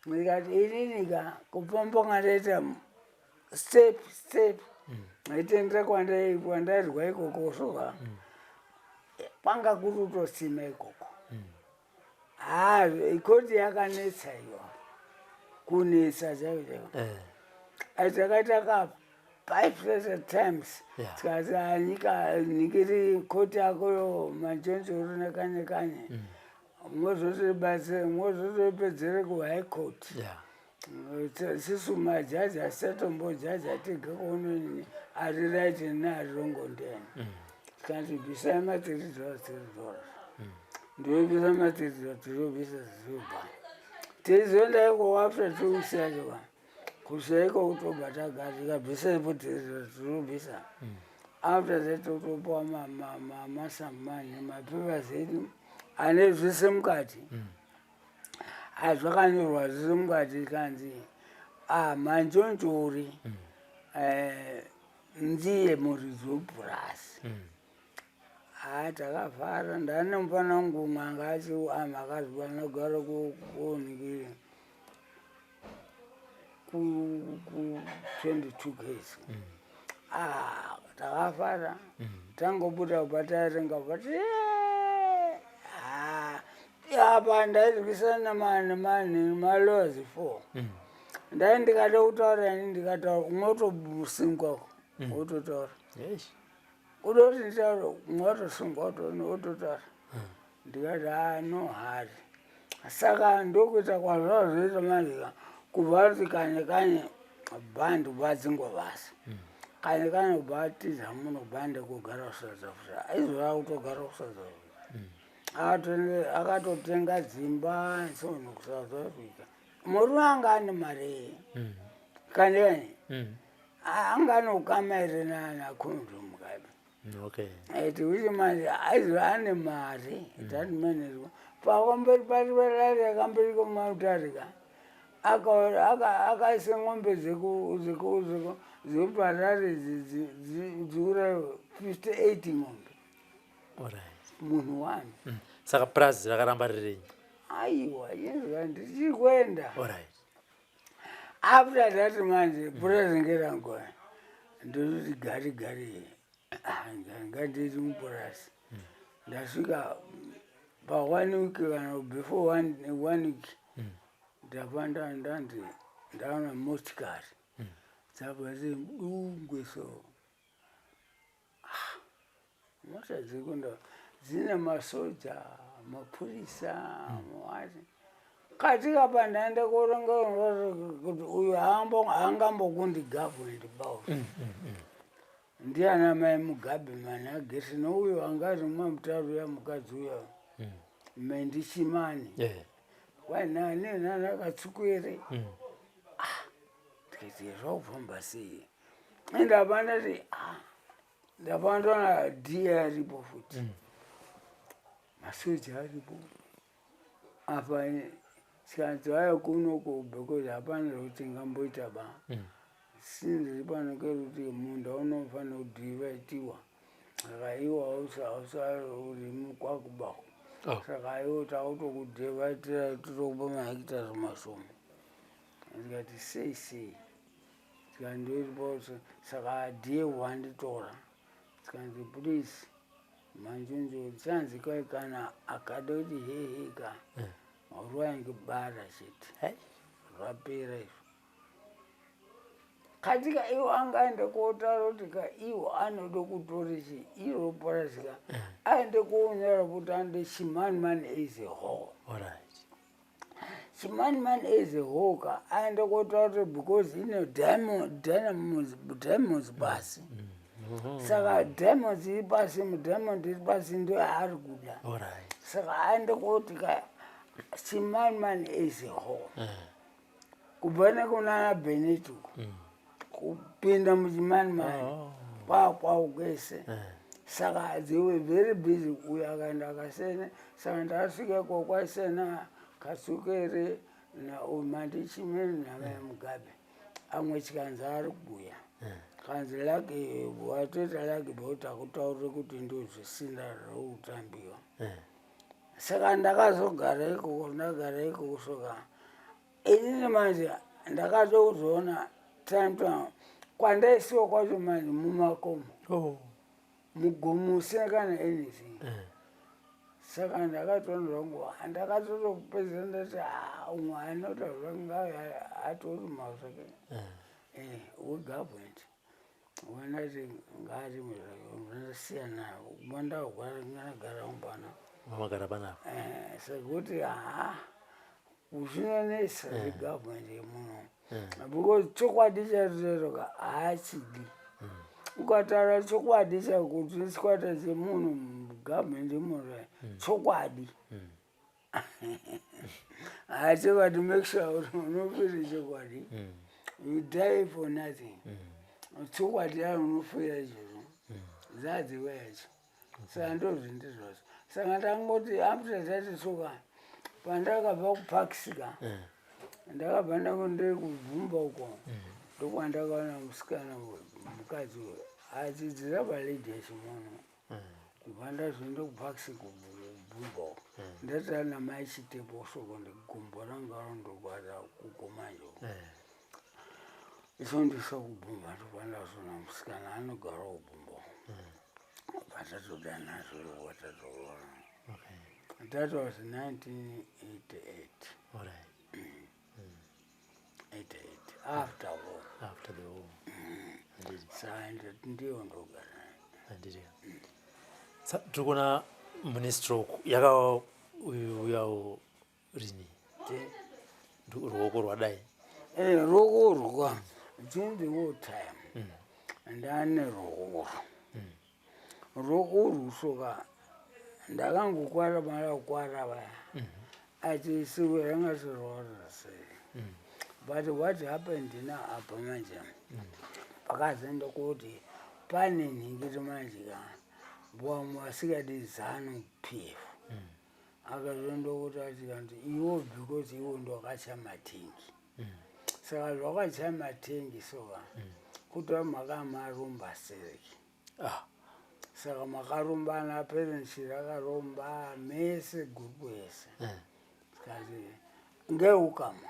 Ndikati inini ka kupomba kwandaita step step aitendera kwandairwa ikoko soka kwanga kuri kutosima ikoko. Haa ikoti yakanetsa iyo kunetsa chaiko chaiko. Takaita ka 5 times tikati anyika nikiri koti yakoyo manjonjoro nekanye kanye mwozotibatsire mwozotipedzere kuhigh court. Sisu majaji asatombojudge tega kuona ari right neari wrong ndiani. Tikanzi bvisai ma$3 $3. Ndobvisa ma$3 tirobvisa zvirobva. Teizoenda iko after 2 weeks yacho ka kusvika ikoko tobva tagara tikabvisa ipo tirobvisa. After that totopiwa masamani mapapers edu ane zvese mukati. Zvakanyorwa zvese mukati kanzi manjonjori ndiye muridzi wepurasi. Takafara ndane mufana wangu umwe anga achi akazwa anogara kuonekere ku 22 Ks. Takafara tangobuda kubva taerenga bati apa ndairwisana nemalawyers 4. Ndai ndikada kutaura ini ndikataura unotosungwa wototaura. Kudoti nditaura unotosungwa wototaura. Ndikati haa no hari. Saka ndokuita kwazvazvoita manje ka kubva kuti kanye kanye bhandi vadzingwa basa. Kanye kanye kubva atiza muno bhandi kugara kuSouth Africa. Aizova kutogara kuSouth Africa. Akatotenga dzimba so kuSouth Africa. Murume anga ane mari. Kanye kanye anga ane ukama here naKhumzo Mugabe. Okay. Ati uye manje aiziva ane mari that man is pakamberi pari parari kamberi komatarika akaisa ng'ombe dzekuparari dziura 58 ng'ombe. Alright. Munhu wani. Saka purazi rakaramba riri renyu? Aiwa, inzwa, ndichiri kuenda. Alright. After that manje purazi ngerangu, ndototi gari gari, nganditi mupurazi. Ndasvika pa one week kana before one week, ndabva ndanzi ndaona motikari dzabva dzedungwe. So mota dzekunda dzine masoja, mapurisa, mawati katika pa. Ndaenda kuronga kuti uyu haangambokundi government bauri ndiana mai Mugabe mani agesi nouyo angari mumutauro ya mukadzi uyo Mendichimani. Kwainanenanakatsukwere. Ndikati zvakufamba sei? Ndabva ndati, "Ah, ndabva ndaona dhiya aripo futi, masoja aripo apa." Tikanzi vaya kunoko because hapana zvokuti tingamboita ba sinziri pano kerekuti munda unofanira kudhivhaitiwa, saka iwo hausaurimi kwakubako. Saka iwo takutokudhivhaitira, totokupa mahekitari mashoma. Ndikati sei sei? Tikandiripo. Saka dhiye wanditora, tikanzi please Manjunju chanzi kai kana akada kuti heheka rwaingibara chete. Rwapera izvo katika iwo angaende kotaura kuti ka iwo anoda kutora chi iro purasika, aende kuonyora kuti ande Chimanimani as a whole. Chimanimani as a whole ka aende kotaura kuti because ine diamonds pasi, saka diamonds iri pasi, mudiamond iri pasi ndo yaari kuda. Saka aende koti ka Chimanimani as a whole, kubva nekunana Benito kupinda muChimanimani kwakwao kwese. Saka they were very busy. Uyo akaenda akasena, saka ndakasvika iko kwaisena Katsukere naMandichimeni namai Mugabe. Amwe chikanzi ari kuuya, kanzi laki watoita laki bhoti akutaurire kuti ndo zvisina zvokutambiwa. Saka ndakazogara ikoko, ndagara ikoko. Saka inini manje ndakatozoona time to kwandaisiwa kwacho manje mumakomo, mugomo usina kana anything. Saka ndakatoona zvangu, ndakatotopedzisa ndati, "Ah, umwe anoita zvake atorima zvake wegovernment." Wandati ngaarime zvake, ndasiyana ndagara umbana. Mamagara panapa. Sekuti ha zvinonetsa zvegovernment yemuno because chokwadi chaitoka haachidi. Ukataura chokwadi chakuti chikwata chemunhu mugovernment yemuno, chokwadi hachokwadi, make sure kuti unofira chokwadi, you die for nothing. Chokwadi yayo unofira izvozvo zadziwa yacho. Saka ndozvindi zvazvo. Saka ndangoti after that, soka pandakabva kuParks ka, ndakabva ndango ndiri kubvumba uko, ndokwandakaona musikana, mukadzi uyu achidzira palady yechimono. Kubva ndazoenda kuParks kubvumba uko, ndataura namai Chitepo soko, ndigumbo ranga rondorwadza kukomanje ichondisa kubvumba. Ndobva ndazoona musikana anogara kubvumba, patatodanazvo watatoroora. That was 1988. 88 after war. After the war. Handiti. Saka ndiyo ndogara. Handiti. Tiri kuona mune stroke yakauyawo rini? Ruoko rwadai. Ruoko rwa during the war time ndane ruoko ruoko rwusoka ndakangokwara mara kukwara vaya achisiwe ranga sirwara sei. But what happened na apa manje pakazoenda kuti Pane nhingiri manje ka vamwe vasikadi zanu p f Akazondokuti ati kanti iwo because iwo ndwakacha matengi. Saka zvakacha matengi soka kuti makamaromba sereki. Ah. Saka makarombana parents rakaromba mese group yese. Tikati ngeukama.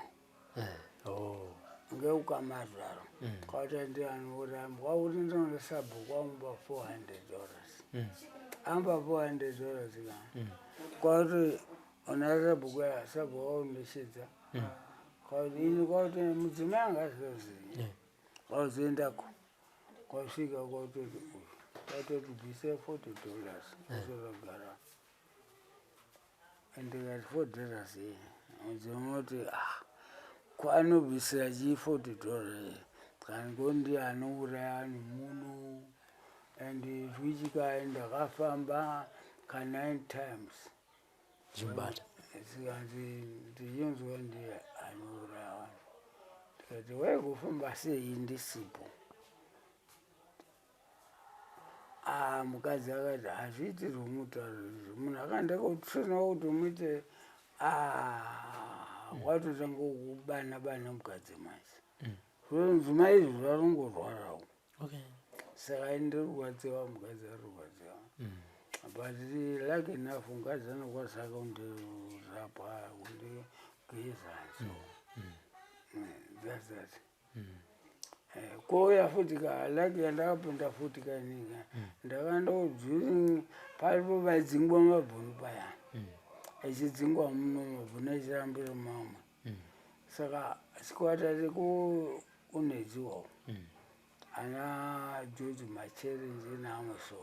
Oh. Ngeukama zvaro. Kwakuti ndianouramba kwakuti ndinoda sabhuku amupa $400. Amupa $400 ka. Kwakuti ona sabhuku ya sabhuku waundishidza. Kwakuti ini kwakuti mudzimai anga asingazivi. Kwakuzoendako. Kwasvika kwatoti uyu kwatoti bvise $40 uzoragara. Ndikati $4 iyi mudzimai oti ah ko anobvisira chii $40 iyi kani ko ndiye anouraya vanhu muno and zvichikai ndakafamba ka 9 times Ndichimubata. Zvikanzi ndichinzwa ndiye anouraya vanhu ndikati waigofamba sei ndisipo. Ah, mukadzi akati hazviiti zvomutauro izvi munhu akaenda kotsvina kuti umuite ah, watotanga kubana bana mukadzi manje zvinzuma izvi zvarongorwarawo. Saka ini ndirkurwadziwa mukadzi arikurwadziwa but lucky enough mukadzi anokwanisa kundirapa kundigeza so that's that. Kouya futi ka lucky yandakapinda futi kainika ndakando during paripo vaidzingwa mabhunu paya echidzingwa muno mabhunu echirambira mamwe. Saka chikwata chekunedziwawo ana George Macherenje naamwe so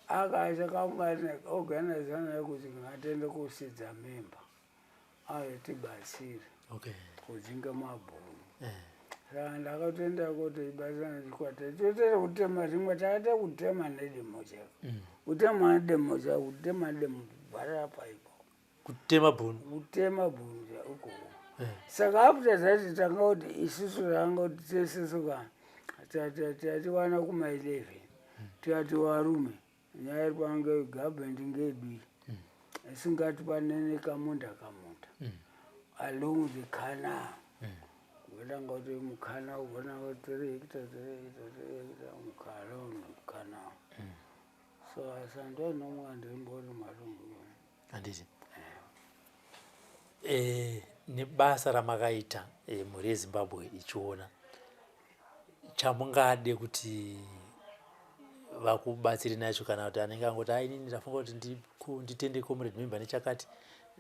akachakaorganizana kuti ngatiende kusidza memba ayo tibatsire kudzinga mabhunu. Saka ndakatoenda kuti ibatsirana chikwata totoita kutema rimwe takaita kutema nedemo chako kutema nedemo chako kutema nedemo kubvarira paipo kutema bhunu kutema bhunu ukoko. Saka after that tanga kuti isusu tanga kuti tese ka tatiwana kuma 11 tikati varume nyaya iri pange government ngedu iyi isingatipanene kamunda kamunda along the canal kutanga kuti mukana ugona kuti 3 hectare 3 hectare 3 hectare mukana mukana. So asandonomwa ndirimbori marungu. Handiti. Nebasa ramakaita mhuri yeZimbabwe ichiona chamungade kuti vakubatsire nacho kana kuti anenge angoti ai inini ndafunga kuti nditende comrade member nechakati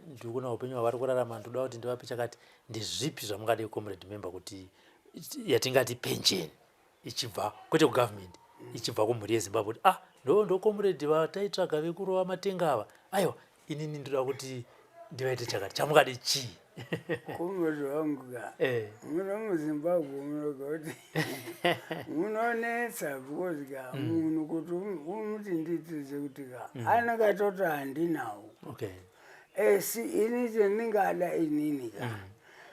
ndikuona upenyu hwavari kurarama ndoda kuti ndivape chakati ndezvipi zvamungade comrade member kuti yatingati pension ichibva kwete kugovernment ichibva kumhuri yeZimbabwe kuti ah ndo comrade vataitsvaga vekurova matenga ava aiwa inini ndoda kuti ndivaite chakati chamungade chii. Comrade wangu ka muno muZimbabwe munoga kuti munonetsa because ka munhu kuti umuti ndiitire kuti ka anenge atoti handinawo. Esi ini chendingada inini ka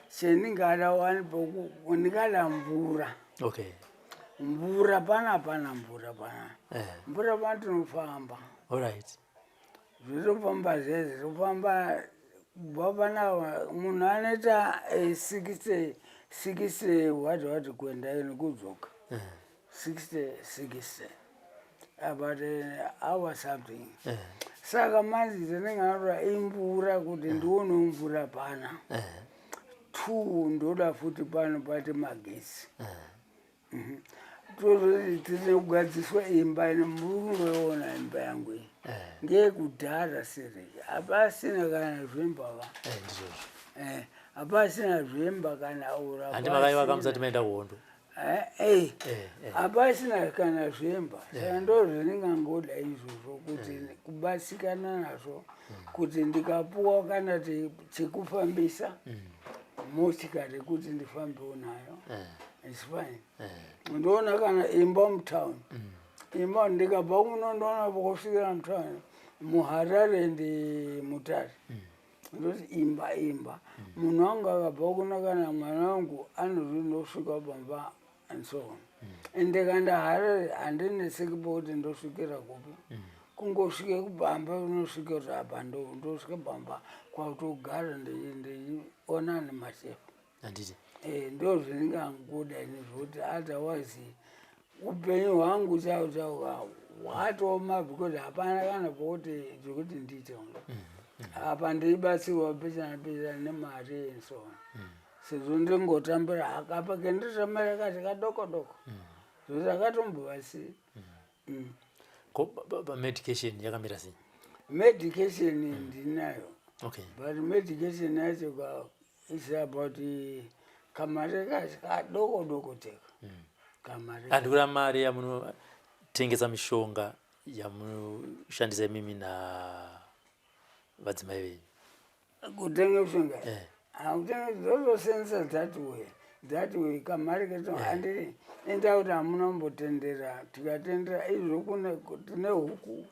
chendingada wani poku ndingada mvura. Mvura pana pana mvura pana. Mvura pana tinofamba. Zvinofamba zvese zvinofamba kubva panapa munhu anoita 60 60 what what kuenda nekudzoka 60 60 about hour something. Saka manje tinenge anoda imvura kuti ndionewo mvura pana. 2 ndoda futi pano pati magetsi. Tozoti tine kugadziswa imba ino muri kungoiona imba yangu iyi. Ngeyekudhara sereki hapasina kana zvemba va. Ndizvozvo. Hapasina zvemba kana ura. Handi makaiva musati maenda kuhondo. Hapasina kana zvemba. Saka ndo zvandingangoda izvozvo kuti kubatsikana nazvo kuti ndikapuwa kana chekufambisa motikari kuti ndifambewo nayo. It's fine. Ndoona kana imba mutown. Imba ndikabva kuno ndoona kusvikira mutown muHarare ndi Mutare. Ndoti imba imba. Munhu wangu akabva kuno kana mwana wangu anozondosvika pamba and so on. Ende kana Harare handinetseki pokuti ndosvikira kupi. Kungosvike kubamba unosvika kuti apa ndosvike pamba kwakutogara ndichiona nemashefu. Handiti. Eh, ndo zvindingangoda ini zvokuti otherwise upenyu hwangu chaiwo chaiwo hwatooma because hapana kana pokuti zvekuti ndiite apa ndeibatsirwa pechana pechana nemari and so on sezvo ndingotambira akapa kenditambira kati kadoko doko zvokuti akatombobatsiri. Ko pamedication yakamira sei? Medication ndinayo. Okay. But medication yacho ka is about kamari kacho kadoko doko teka kamari. Handikura mari yamunotengesa mishonga yamunoshandisa imimi navadzimai venyu. Kutenga mishonga? Eh. Kutenga zotosenzesa that way, that way kamari keto handiri enda kuti hamuna kumbotendera tikatendera izvo kune tine huku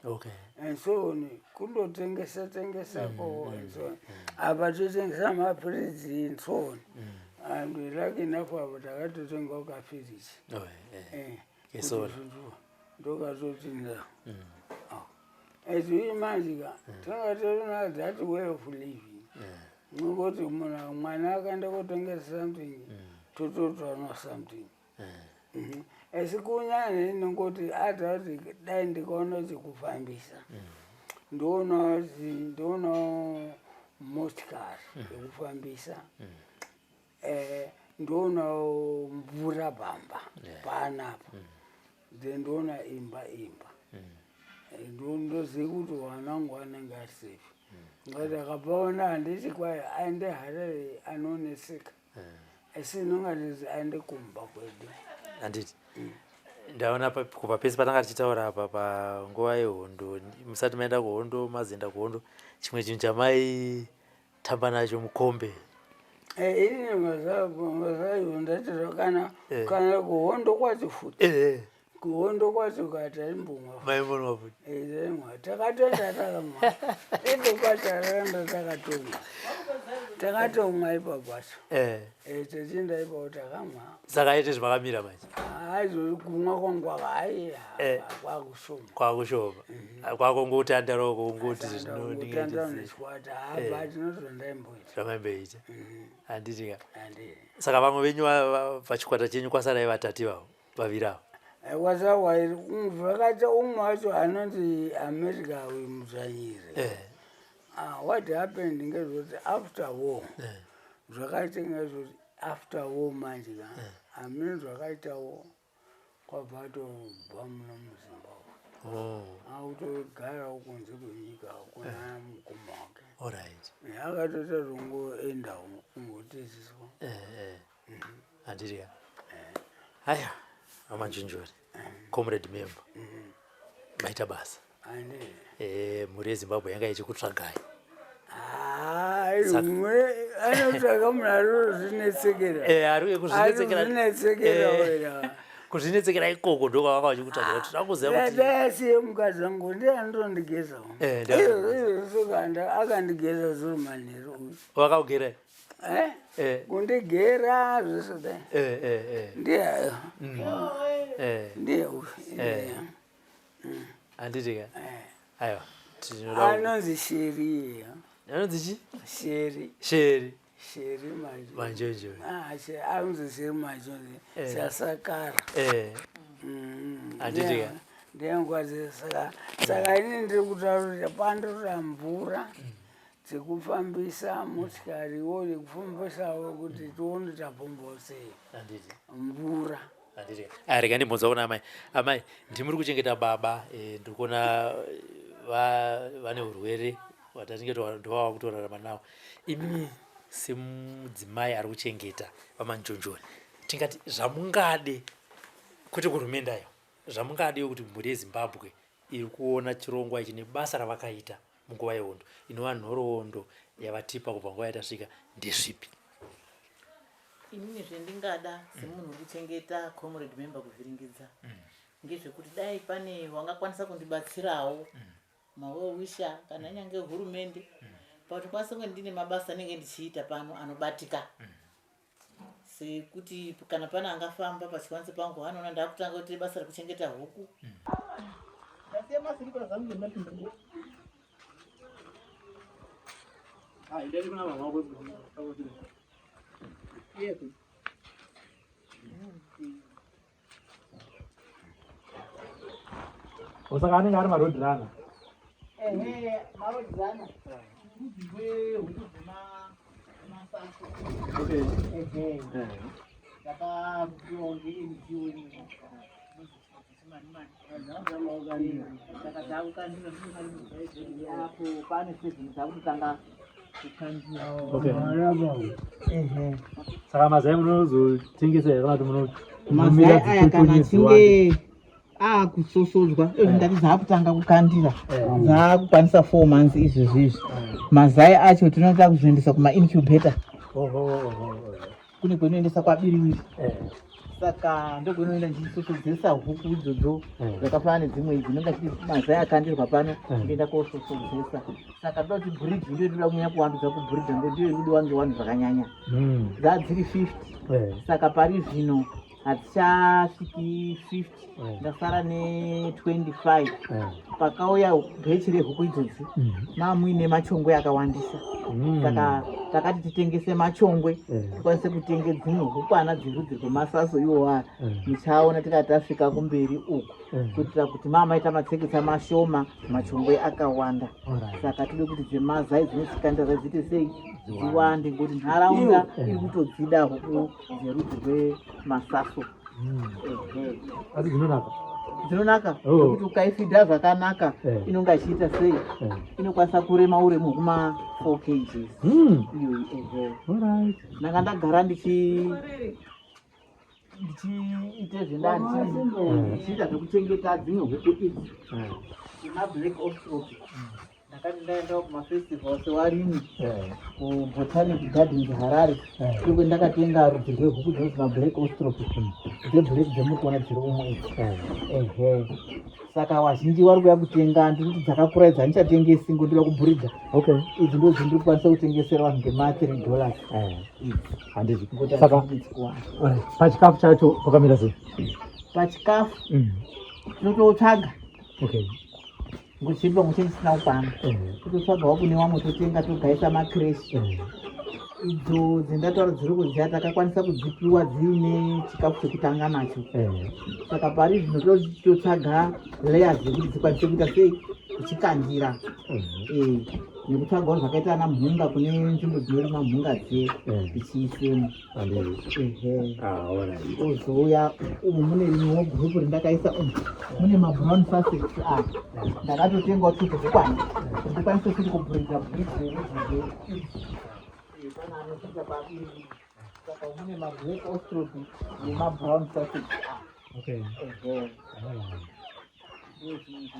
and so on kundotengesa tengesako and so on apa totengesa mapiritsi and so on and lucky enough apa takatotengawo kafiriji. Oh, eh. Kesola. Ndokatotinda as manje ka tinga torina that way of living nekuti munhu mwana akaenda kotengesa something tototowana something. Asi kunyanya inongoti ata kuti dai ndikaona chekufambisa ndoonawo ndoonawo motikari yekufambisa ndoonawo mvura pamba panapa then ndoona imba imba ndoziva kuti wana wangu anenge ari safe ngati akapaona handiti kwai aende Harare anoneseka asi inonga ndizi aende kumba kwedu. Handiti ndaona kubva pese patanga tichitaura apa panguva yehondo musati maenda kuhondo mazoenda kuhondo chimwe chinhu chamaitamba nacho mukombe. Inini mazaivo ndatiro kana kana kuhondo kwacho futi kuhondo kwacho kataimbomwa. Maimbonwa futi? Taimwa takatoenda takamwa ito kwacho takaenda takatomwa takatomwa ipapo pacho. Tichienda ipapo takamwa. Saka aite zvamakamira manje? Aizori kumwa kwangu kwaka ai kwakushoma. Kwakushoma kwakongotandarawo kungoti. Kutandara nechikwata haba tinozvo ndaimboita. Zvamaimboita handiti ka? Handi. Saka vamwe venyu pachikwata chenyu kwasarai vatatu ivavo vaviri avo? Kwasawairi zvakaita umwe wacho anonzi America uyu mudzvanyiri. Ah, what happened ngezvekuti after war zvakaita ngezvekuti after war manje ka hamene zvakaitawo kwabva atobva muno muZimbabwe akutogarawo kunze kwenyika kuna mukoma wake. Akatoita zvongoendawo kungotiziswa. Handiti ka haya vaManjunjori comrade member maita basa. Andi. Mhuri yeZimbabwe yanga ichikutsvagai. Mwe anotsvaka munhu ari kuzvinetsekera. Ari kuzvinetsekera. Ari kuzvinetsekera wena. Kuzvinetsekera ikoko ndokwavanga vachikutsvagira kuti takuziva kuti Dai asiye mukadzi wangu ndiye anotondigezawo. Ndiye Izvozvo akandigeza zuro manheru uyu. Wakakugerai? Eh? Kundigera zvese dai. Ndiye ndiye uyu. Handiti ka aiwa tinoda Anonzi Sheri. Anonzi chi? Sheri. Sheri. Sheri manje. Manjonjori. Ah, anonzi Sheri Manjonjori. Sasakara. Handiti ka? Ndiye saka ini ndiri kutaura kuti pandora mvura dzekufambisa motikariwo yekufambisawo kuti tione tapombawo sei Handiti. mvura. Handiti ka rega ndimbonzwa kuna amai. Amai ndimuri kuchengeta baba ndiri kuona vane urwere hwatatinge ndovava kutorarama nawo. Imimi semudzimai ari kuchengeta vaManjonjori tingati zvamungade kwete kuhurumende ayo zvamungade kuti mhuri yeZimbabwe iri kuona chirongwa ichi nebasa ravakaita munguva yehondo inova nhoroondo yavatipa kubva nguva yatasvika ndezvipi? Inini zvendingada semunhu uri kuchengeta comrade member kuvhiringidza ngezvekuti dai pane wangakwanisa kundibatsirawo mawell-wisher kana nyange hurumende pakuti kwanise kunge ndine mabasa anenge ndichiita pano anobatika. Sekuti kana pane angafamba pachivanze pangu anoona ndakutanga kuita basa rekuchengeta huku. Ndasiya masiripera zangu ngemapindu. Ah, ndari kuna mama wako. Yes. Saka anenge ari maroad runner. Ehe, maroad runner. Rudzi rwehuku dzemasango. Okay. Ehe. Dzakapiwa ngeNGO imwe. Saka dzakukandira apo pane season dzakutotanga kukandira. Okay. Ehe. Saka mazai munozotengesa here kana kuti muno Mazai aya kana achinge akusosodzwa izvi ndati dzaakutanga kukandira dzaakukwanisa 4 months izvezvi izvi mazai acho tinoita kuzoendesa kumaincubator kune kwenoendesa kwabiriwiri saka ndokwenoenda ndichisosodzesa huku idzodzo dzakafanana nedzimwe idzi ndinonga chiti mazai akandirwa pano ndoenda kososodzesa saka ndoda kuti bhuridhi ndiyo inoda kunyanya kuwandudza kubhuridha ngo ndiyo iri kudiwa ngewanhu zvakanyanya dzaa dziri 50 saka pari zvino hadzichasviki 50 ndasara ne25. Pakauya bhechi rehuku idzodzi mamuine machongwe akawandisa, saka takati titengese machongwe tikwanise kutenge dzimwe hukwana dzerudzi rwemasaso iwowa. Muchaona tikati tasvika kumberi uku, kuitira kuti mamaita matseketsa mashoma, machongwe akawanda. Saka tode kuti dzemazai dzinotsikandira dziite sei, dziwande, ngekuti nharaunda iri kutodzida huku dzerudzi rwemasaso. Ehe. Asi dzinonaka. Dzinonaka Oh. zvekuti ukaifidha zvakanaka inonga ichiita sei, inokwanisa kurema uremu hwekuma 4 kgs iyoyi. Ehe. Ndanga ndagara ndichiite zvenda ndichiita zvekuchengeta dzimwe huku idzi dzemablack australorp. Ndakati ndaendawo kumafestival sewarimi kuBotanic Gardens, Harare, iko ndakatenga rudzi rwehuku dzinonzi mablack australorp, dzeblack dzemuri kuona dziri umwe idzi. Ehe, saka vazhinji vari kuuya kutenga. Ndiri kuti dzakakura idzi handichatengesi, ngondoda kubhuridha. Idzi ndo dzindiri kukwanisa kutengesera vanhu ngema3 dollars idzi. Handizvi. Ngokuti Saka hadzidi kuwanda. Pachikafu chacho pakamira sei? Pachikafu tinototsvaga ngochiripo ngoche chisina kukwana, tototsvagawo kune vamwe, totenga, togaisa macreche. Idzo dzendataura dziri kudziya takakwanisa kudzipiwa dziine chikafu chekutanga nacho. Saka pari zvino totsvaga layers dzekuti dzikwanise kuita sei, kuchikandira. Nekutsvagawo zvakaita ana mhunga kune nzvimbo dzinorima mhunga dziye, tichiisemo. Ehe. Ah, alright. Ozouya umu mune rimwewo gurupu rindakaisa umu, mune mabrown Sussex. A ndakatotengawo tutu hukwana kuti ndikwanise futi kubhuridza bhuridzi yerudzi idzi pana anosvika pabiri. Saka mune mablack australorp nemabrown Sussex. Ehe,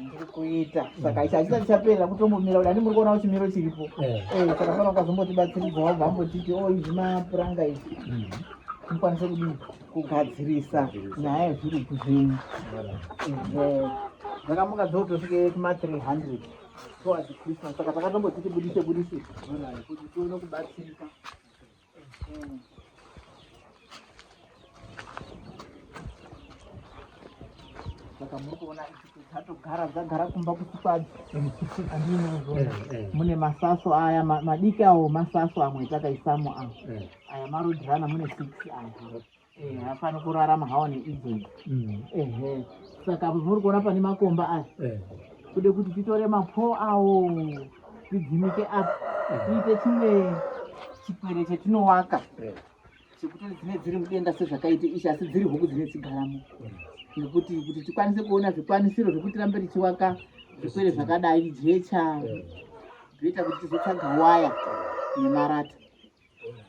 ndiri kuita. Saka ichi hachisati chapera, kutombomira kuti handi muri kuonawo chimiro chiripo. Saka fana ukazombotibatsiridzawo, bvambotiti o izvi mapuranga izvi mukwanise kudini kugadzirisa nyaya yezvirugu zvenyu. Ehe. Dzakamuka dzotosvike kuma 300 towards Christmas, saka takatomboti tibudise budise kuti tione kubatsirika. Ehe. Saka muri kuona idzi dzatogara, dzagara kumba kusikwadzi, andinozona mune masaso aya madiki awo, masaso amwe takaisamo awo. Aya maroadrunner, mune six aya. Hafani kurarama hawo neidzo idzi. Ehe, saka muri kuona pane makomba aya, kude kuti titore mapo awo tidzimike apa, tiite chimwe chikwere chetinowaka chekuti dzine dziri mudenga sezvakaite ichi, asi dziri huku dzine dzigaramo, nekuti kuti tikwanise kuona zvikwanisiro zvekuti tirambe tichiwaka zvikwere zvakadai, jecha zvinoita kuti tizotsvaga waya nemarata,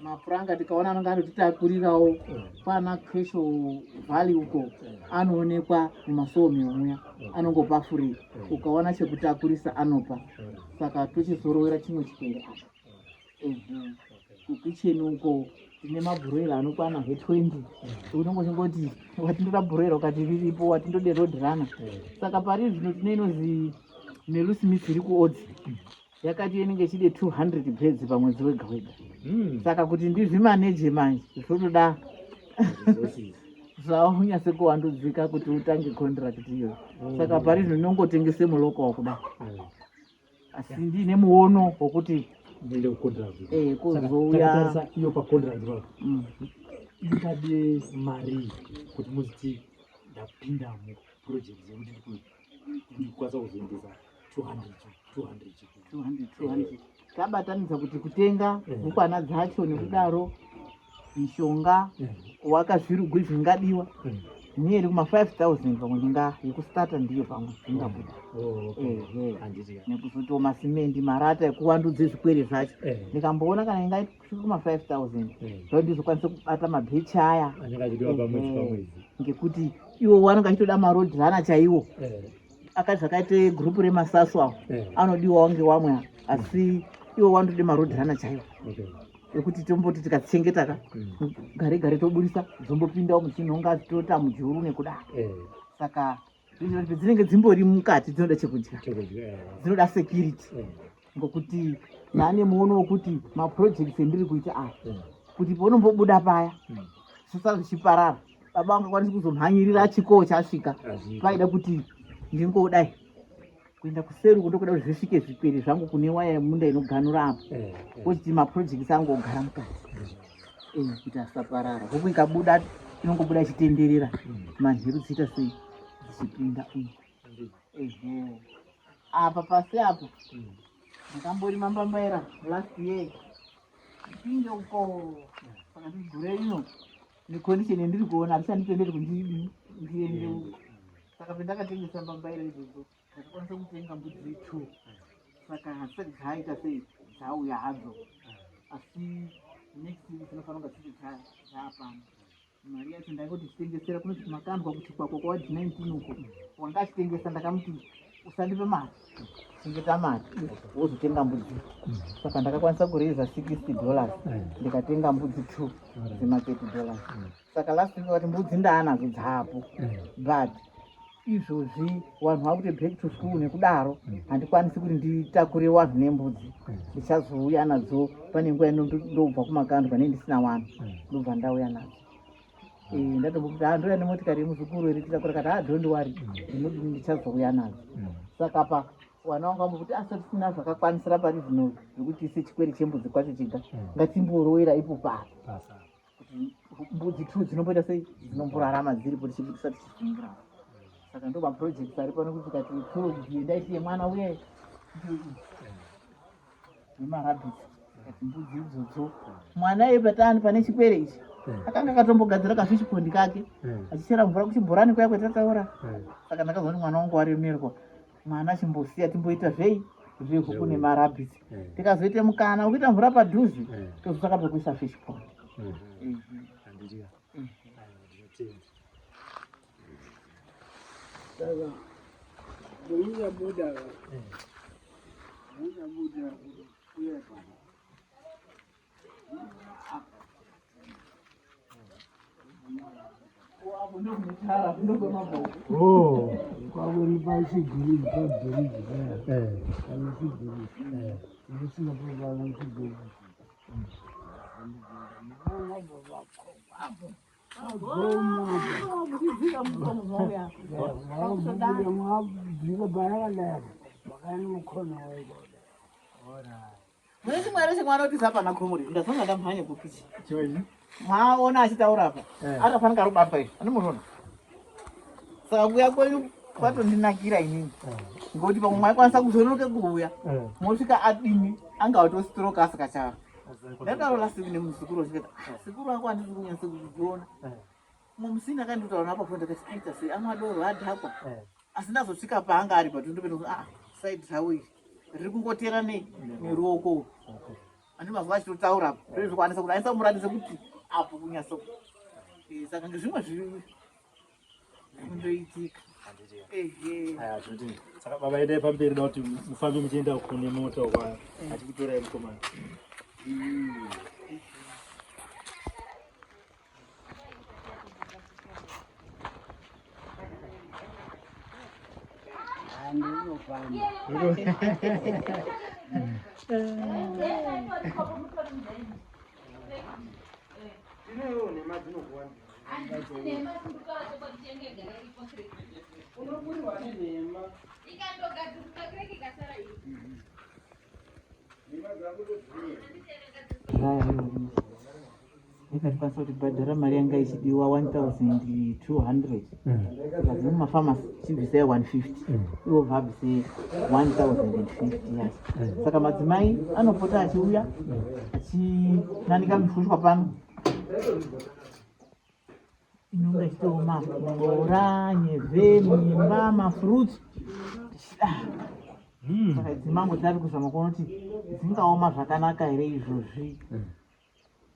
mapuranga. Tikaona anonge anotitakurirawo kwana Cresho Valley uko, anoonekwa mumasawmill muya, anongopa free. Ukaona chekutakurisa anopa. Saka tochizorowera chimwe chikwere apa. Ehe, kukicheni uko tine mabhuroira anokwana he 20. Unongochingoti watindoda bhuroira, ukati riripo, watindode roadrunner. Saka pari zvino tine inozi Melu Smith iri kuodzi, yakati inenge ichide 200 birds pamwedzi wega wega. Saka kuti ndizvimaneje manje zvotoda Zvaunyatse kuwandudzika kuti utange contract iyoyo. Saka pari zvino ndinongotengese muloko kudai, asi ndiine muono wokuti ndiende kucontract. Kuzouya Takatarisa iyo pacontract papo, ingade mari kuti muziti ndapinda muproject yekuti ndikukwanisa kuzoendesa 200 200? 200 200 tabatanidza kuti kutenga hukwana dzacho nekudaro, mishonga, kuwaka zvirugwi zvingadiwa, niyeri kuma 5000 pamwe ndinga yekustarta ndiyo pamwe zvingabuda. Oh, okay. Ehe. Handiti ka. Nekuzotiwo masimende, marata ekuwandudze zvikwere zvacho. Ndikamboona kana ingasvika kuma 5000, zvao ndizokwanisa kubata mabhechi aya anenge achidiwa pamwedzi pamwedzi. Ngekuti iwo wanenge achitoda maroad runner chaiwo, akati zvakaite gurupu remasasu awo, anodiwawo ngewamwe ava, asi iwo wanotode maroad runner chaiwo, ekuti tomboti tikachengeta ka, gare gare toburisa, dzombopindawo muchinhonga, tota mujuru nekudaro. Saka zvinhu dzinenge dzimbori mukati dzinoda chekudya, Chekudya. Dzinoda security, ngokuti naane muono wokuti maprojects endiri kuita aya, kuti paunombobuda paya, zvisara zvichiparara, baba vangakwanisi kuzomhanyirira chikoo chasvika. Hazviiti. Paida kuti ndingodai kuenda kuseri uko, ndokuda kuti zvisvike zvikwere zvangu kune waya yemunda inoganura apo, kuti maprojects angu ogara mukati, kuti asaparara. Huku ikabuda inongobuda ichitenderera manheru, dzichiita sei, dzichipinda umu. Ehe, apa pasi apo ndakamborima mbambaira last year, pinge uko. Saka gore rino necondition yandiri kuona handichanditenderi kuti ndiende uko. Saka pendakatengesa mbambaira idzodzo, ndakakwanisa kutenga mbudzi two. Saka hadzisati dzaita sei, dzauya hadzo, asi next week dzinofanira kunga dziti dzaapano. Mari yacho ndaingoti chitengesera kunoti kumakandwa kuchikwakwa kwaward 19 uko wanga achitengesa. Ndakamuti usandipe mari, chengeta mari wozotenga mbudzi. Saka ndakakwanisa kuraiza $60, ndikatenga mbudzi two dzema $30. Saka last week vakati mbudzi ndaanadzo dzapo, but izvozvi vanhu vakuti back to school nekudaro, handikwanisi kuti nditakure vanhu nembudzi. Ndichazouya nadzo pane nguva ndobva kumakandwa nei ndisina vanhu, ndobva ndauya nadzo. Ndatombokuti ha, ndouya nemotikari yemuzukuru iri titakura kati ha, don't worry, ndinodini, ndichazouya nadzo. Saka pa wana wangu ambokuti asi tisina zvakakwanisira pari zvino zvekuti ise chikwere chembudzi kwacho chega, ngatimborowera ipo pari kuti mbudzi two dzinomboita sei, dzinomborarama dziripo, tichibudisa tichisungira. Saka ndo maprojects ari pano, kuti kati project yendaiti yemwana uye nemarabbits, kati mbudzi idzodzo mwana iye patani pane chikwere ichi akanga akatombogadzira kafish pond kake, achichera mvura kuchibhorani kuya kwatataura. Saka ndakazoona kuti mwana wangu waremerwa, mwana chimbosiya timboita zvei, zvehuku nemarabbits. Tikazoite mukana wekuita mvura padhuze, tozotsvaka pekuisa fish pond. Handiti ka. Ndinotenda. Saka muchabuda, muchabuda uye pano. Apo ndokunotara ndokwemabhuku. Oh. Kwakuri pachibhiriji, pabhiriji paya, pane chibhiriji ndisina popana chibhiriji. Muchidzika mukomo mauya. Mwabvika parakadaro pakani mukono waiko. Mune chimwere chemwana kuti pana comrade, ndazonga ndamhanya kupichi. Maona achitaura apa, akafanira karubatwa izvi andimunoona. Saka kuuya kwenyu kwatondinakira inini, ngokuti pamwe maikwanisa kuzononoke kuuya, mosvika adini, anga atostroke asikacha. Ndataura last week nemuzukuru achikati, "Ah, sekuru ako handisi kunyatsa kukuona." Mumwe musini akanditaura napo phone, ndakati aita sei, amwa doro adhakwa. Asi ndazosvika paanga ari pato, ndopenda kuti ah, side ravo iri riri kungotera nei neruoko urwu. Andi mazuva achitotaura apo ndozvikwanisa kuti aisa muratidze kuti apo kunyatso. Saka ngezvimwe zviri kundoitika. Ehe. Aya, zvoti saka baba endai pamberi, da kuti mufambe muchienda kune mota kwa achikutorai mukomana. Handinofamba. Unoburirwa nenhema. Ikatikwanisa kutibhadhara mari yanga ichidiwa 1200 ikadzi mumafamasi chibvisai 150 iwo bva abvise 1050 yacho. Saka madzimai anopota achiuya achinanika mifushwa pano inonga ichitooma muboora, nyevhe, munyemba, mafruits. Saka dzimango dzari kuzama kuona kuti dzingaoma zvakanaka here izvozvi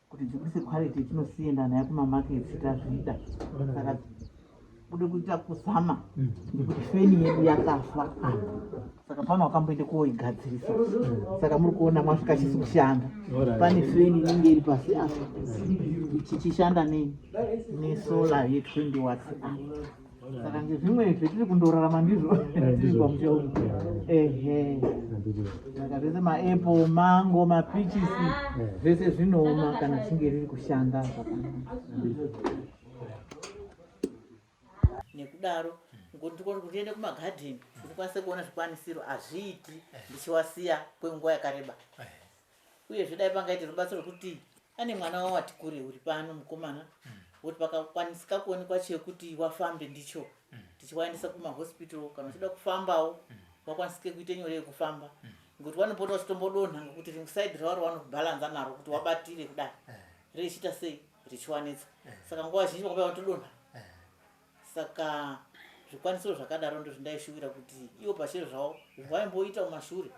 kuti dzibudise quality yetinosienda nayo kumamarkets tazvida. Saka kude kuita kuzama nekuti feni yedu yakafa, saka pano wakamboende koigadzirisa. Saka muri kuona mwasvika chisi kushanda. Pane feni inenge iri pasi apa chichishanda nei nesolar ye20 watts apa. Saka ngezvimwe zvetiri kundorarama ndizvo tiri pamusha umu. Ehe, saka zvese maapple, mango, mapichisi, zvese zvinooma kana zvichinge riri kushanda zvakanaka. Nekudaro kuti ndiende kumagadheni kuti ndikwanise kuona zvikwanisiro hazviiti ndichiwasiya kwenguva yakareba. Uyezve dai pangaite rubatsiro rwekuti ane mwana wawati kure uri pano mukomana, woti pakakwanisika kuonekwa chekuti wafambe ndicho tichiwaendesa kumahospital, kana uchida kufambawo wakwanisike kuite nyore yekufamba, ngekuti wanopota uchitombodonha ngekuti rimwe side ravo rawanobhalanza naro kuti wabatire kudai richiita sei richiwanetsa. Saka nguva zhinji pamwe vanotodonha. Saka zvikwanisiro zvakadaro ndozvindaishuwira kuti ivo pachero zvavo zvaimboita kumashure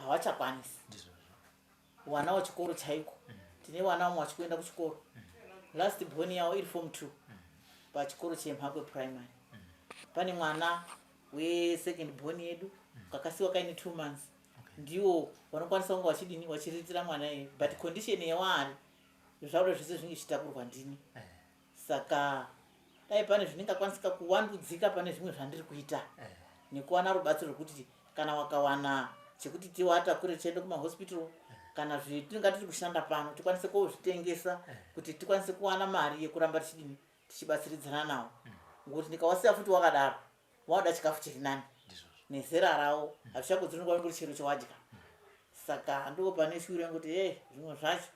havachakwanisi. Wana wechikoro chaiko, tine wana vamwe vachikuenda kuchikoro, last born yavo iri form 2 pachikoro cheMhakwe Primary. Pane mwana wesecond born yedu kakasiwa kaine 2 months, ndiwo vanokwanisa kunge vachidini vachiriritira mwana iye, but condition yewaari zvauda zvese zvinge zvichitakurwa ndini. Saka dai pane zviningakwanisika kuwandudzika pane zvimwe zvandiri kuita nekuwana rubatsiro rwekuti kana wakawana chekuti tiwatakure tiende kumahospital, kana zvetinonga tiri kushanda pano tikwanise kozvitengesa kuti tikwanise kuwana mari yekuramba tichidini tichibatsiridzana nawo, ngokuti ndikawasiya futi wakadaro wauda chikafu chiri nani nezera rawo hazvichakodzeri ngoti chero chawadya. Saka ndo pane shure ngoti e zvimwe zvacho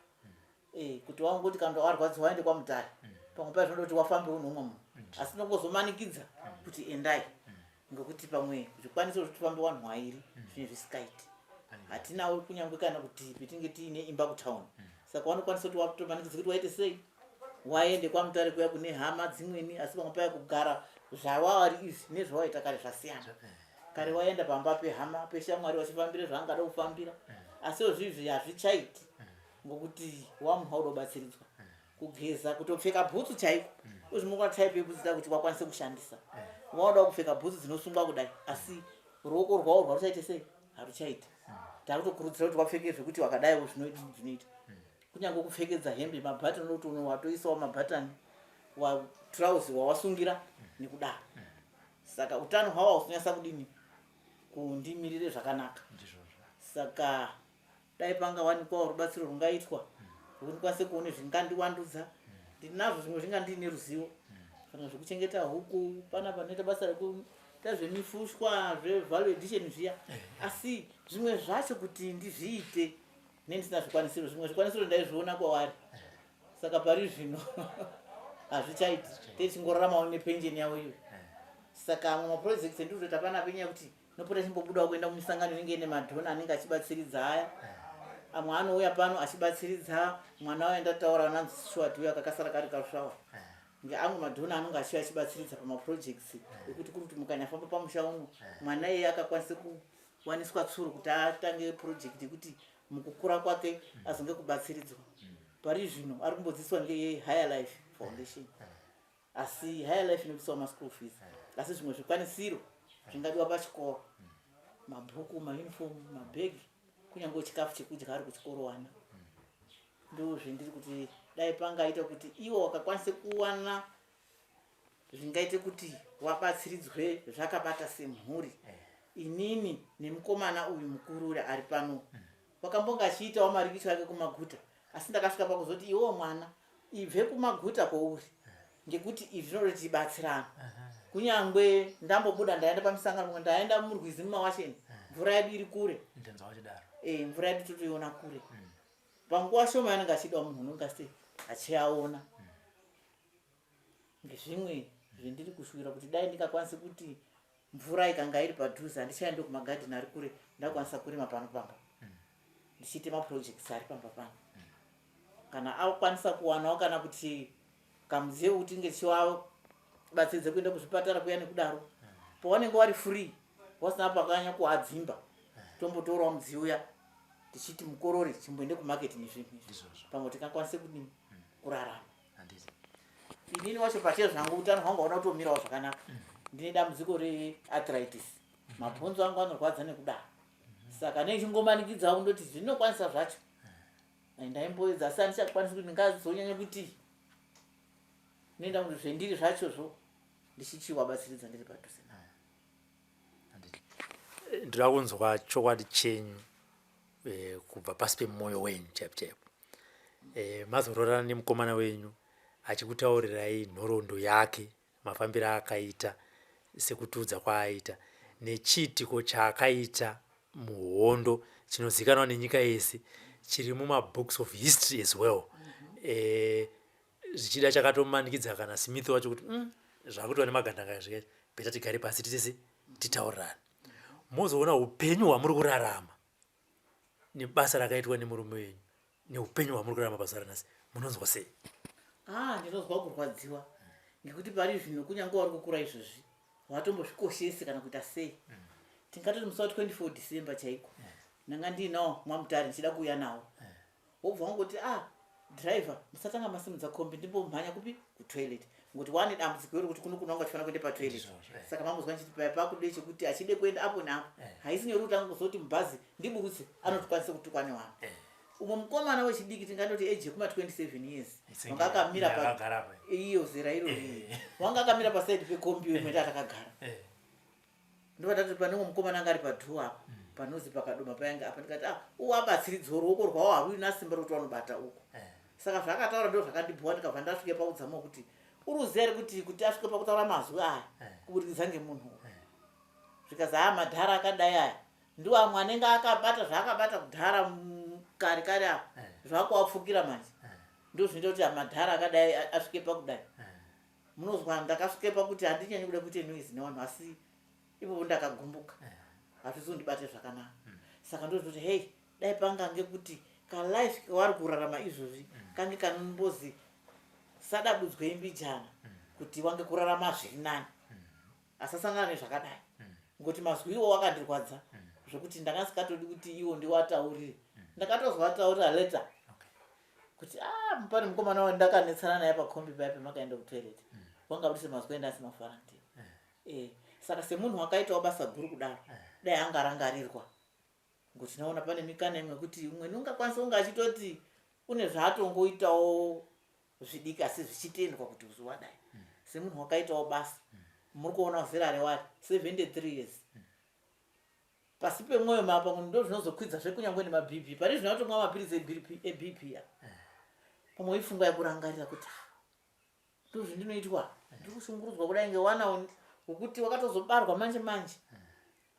kuti wangoti kana warwadziwa waende kwaMutare, pamwe pacho zvinoda kuti wafambe une umwe munhu, asi ndongozomanikidza kuti endai ngekuti pamwe zvikwanisiro zvekuti tifambe wanhu wairi zvinenge zvisikaiti. Hatinawo kunyange kana kuti petinge tiine imba kutauni, saka wanokwanisa kuti watomanikidza kuti waite sei waende kwaMutare kuya kune hama dzimweni. Asi pamwe paya kugara zvawari izvi nezvawaita kare zvasiyana. Kare waenda pamba pehama, peshamwari, wachifambira zvaangada kufambira, asiwo zvizvi hazvichaiti ngokuti wamunhu wauda kubatsiridzwa kugeza, kutopfeka bhutsu chaiko. Uzvimukona type yebhutsu dzida kuti wakwanise kushandisa, wauda kupfeka bhutsu dzinosungwa kudai, asi ruoko rwawo rwaruchaite sei haruchaiti. Takutokurudzira kuti wapfeke zvekuti wakadaiwo zvinoita kunyange kupfekedza hembe mabhatani unokuti uno watoisawo mabhatani watrauzi wawasungira nekudaro. Saka utano hwawo hausinyasa kudini kundimirire zvakanaka. Saka dai pangawanikwawo rubatsiro rungaitwa rwekuti ndikwanise kuone zvingandiwandudza. Ndinazvo zvimwe zvinga ndiine ruzivo kana zvekuchengeta huku pana panoita basa rekuita zvemifushwa zvevalue addition zviya, asi zvimwe zvacho kuti ndizviite nendisina zvikwanisiro. Zvimwe zvikwanisiro ndaizviona kwavari, saka pari zvino hazvichaiti, tichingoraramawo nepenjeni yavo iyoyo. Saka amwe maprojects endiri kutoita panapa inyaya yekuti nopota chimbobudawo kuenda kumisangano inenge ine madhona anenge achibatsiridza aya, amwe anouya pano achibatsiridza mwana wayo ndataura ananzi Shuat uyo akakasara kari kasvawa ngeamwe madhona anonge achiuya achibatsiridza pamaprojects ekuti kuri kuti mukanyafamba pamusha uno mwana iyeye akakwanise kuwaniswa tsuro kuti atange project yekuti mukukura kwake azonge kubatsiridzwa. Pari zvino ari kumbodzidziswa ngeHigher Life Foundation, asi Higher Life inobisawo maschool fees, asi zvimwe zvikwanisiro zvingadiwa pachikoro, mabhuku, mauniform, mabhegi, kunyange chikafu chekudya ari kuchikoro wana. Ndo zvendiri kuti dai pangaita kuti iwo wakakwanise kuwana zvingaite kuti wabatsiridzwe zvakabata semhuri, inini nemukomana uyu mukuru uri ari pano wakambonge achiitawo marikicho ake kumaguta, asi ndakasvika pakuzoti iwewo mwana ibve kumaguta kwouri. Ngekuti izvi zvinoda kuti tibatsirane. Kunyangwe ndambobuda ndaenda pamisangano pamwe ndaenda murwizi mumawasheni, mvura yedu iri kure. Ndanzwa vachidaro. Eh, mvura yedu totoiona kure. Panguva shoma yaanenge achida munhu unonga sei achiaona. Ngezvimwe zvendiri kushuwira kuti dai ndingakwanise kuti mvura ikanga iri padhuze handichaende kumagadheni ari kure, ndakwanisa kurima pano pamba ndichiite maprojects ari pamba pano. Kana akwanisa kuwanawo kana kuti kamudziyo kuti inge tichivabatsiridza kuenda kuzvipatara kuya nekudaro, pawanenge wari free wasina pakanya kuadzimba, tombotorawo mudziyo uya tichiti mukorore chimboende kumarket nezvinhu izvi, pamwe tingakwanise kudini kurarama. Inini wacho pache zvangu utano hwangu hauna kutomirawo zvakanaka. Ndine dambudziko rearthritis, mabhonzo angu anorwadza nekudaro, saka nechingomanikidzawo kundoti zvinokwanisa zvacho ndaimboedza, asi handichakwanisi kuti ndingazonyanya kuti noenda kuti zvendiri zvachozvo ndichichiwabatsiridza ndiri padhuze navo. Ndinoda kunzwa chokwadi chenyu kubva pasi pemwoyo wenyu chaipo chaipo. Mazororana nemukomana wenyu achikutaurirai nhoroondo yake, mafambiro aakaita, sekutiudza kwaaita, nechiitiko chaakaita muhondo chinozivikanwa nenyika yese, chiri mumabooks of history as well. Zvichida chakatomanikidza kana Smith wacho kuti zvakuitwa nemagandanga izvi better tigare pasi titese titaurirane. Mozoona upenyu hwamuri kurarama nebasa rakaitwa nemurume wenyu neupenyu hwamuri kurarama pazuva ranhasi, munonzwa sei? Ah, ndinonzwa kurwadziwa ngekuti pari zvino kunyange wari kukura izvozvi watombozvikoshesi kana kuita sei. Tingatoti musi wa 24 December chaiko ndanga ndiinawo mwamutare ndichida kuuya nawo, wobva wangoti, ah, driver, musatanga masimudza kombi, ndimbomhanya kupi kutoilet, ngokuti wane dambudziko iro kuti kuno kuno wanga uchifanira kuenda patoilet. Saka mambozwa ndichiti paya pakude chekuti achide kuenda apo neapo, haisi nyore kutanga kuzoti mubhazi ndiburutse, anotokwanisa kutukwa nevanhu. Umwe mukomana wechidiki tingandoti age yekuma 27 years wanga akamira pa iyo zera iro, wanga akamira pasaidi pekombi iyo imwe atakagara. Ndobva pane umwe mukomana anga ari padhuo apa panozi pakadoma payange apa, ndikati, ah, uwo abatsiridzo ruoko rwawo haruina simba rokuti vanobata uko. Saka zvaakataura ndo zvakandibhowa, ndikabva ndasvike paudzamu kuti uri uziva here kuti asvike pakutaura mazwi aya kuburikidza ngemunhu uyu. Zvikazi, haa, madhara akadai aya ndiwo amwe anenge akabata zvaakabata kudhara kare kare apa, zvakuapfukira manje, ndo zvinoita kuti madhara akadai asvike pakudai. Munozwa ndakasvike pakuti handinyanyi kuda kuite noise nevanhu, asi ipopo ndakagumbuka, hazvizondibate zvakanaka. Saka ndozvoti hei, dai pangange kuti kalife kawari kurarama izvozvi kange kanombozi sadabudzwei mbijana kuti wange kurarama zviri nani, asasangana nezvakadai, ngokuti mazwi iwo wakandirwadza zvekuti ndanga ndingatodi kuti iwo ndiwataurire. Ndakatozwataurira later kuti, ah, pane mukomana wandakanetsana naye pakombi paya pemakaenda kutoilet, wanga budise mazwi enda asina kufara ndiwo. Saka semunhu wakaitawo basa guru kudaro, dai angarangarirwa, ngokuti tinoona pane mikana imwe yekuti umweni ungakwanisa kunge achitoti une zvaatongoitawo zvidiki asi zvichitendwa kuti uziwadai semunhu wakaitawo basa. Muri kuona zera rewari 73 years pasi pemwoyo mapa ndo zvinozokwidza zvekunyange nemaBP. Pari zvino atomwa mapiritsi eBP ya pamwe ipfungwa yekurangarira kuti, ah, ndo zvindinoitwa, ndiri kushungurudzwa kudai ngewana wekuti wakatozobarwa manje manje,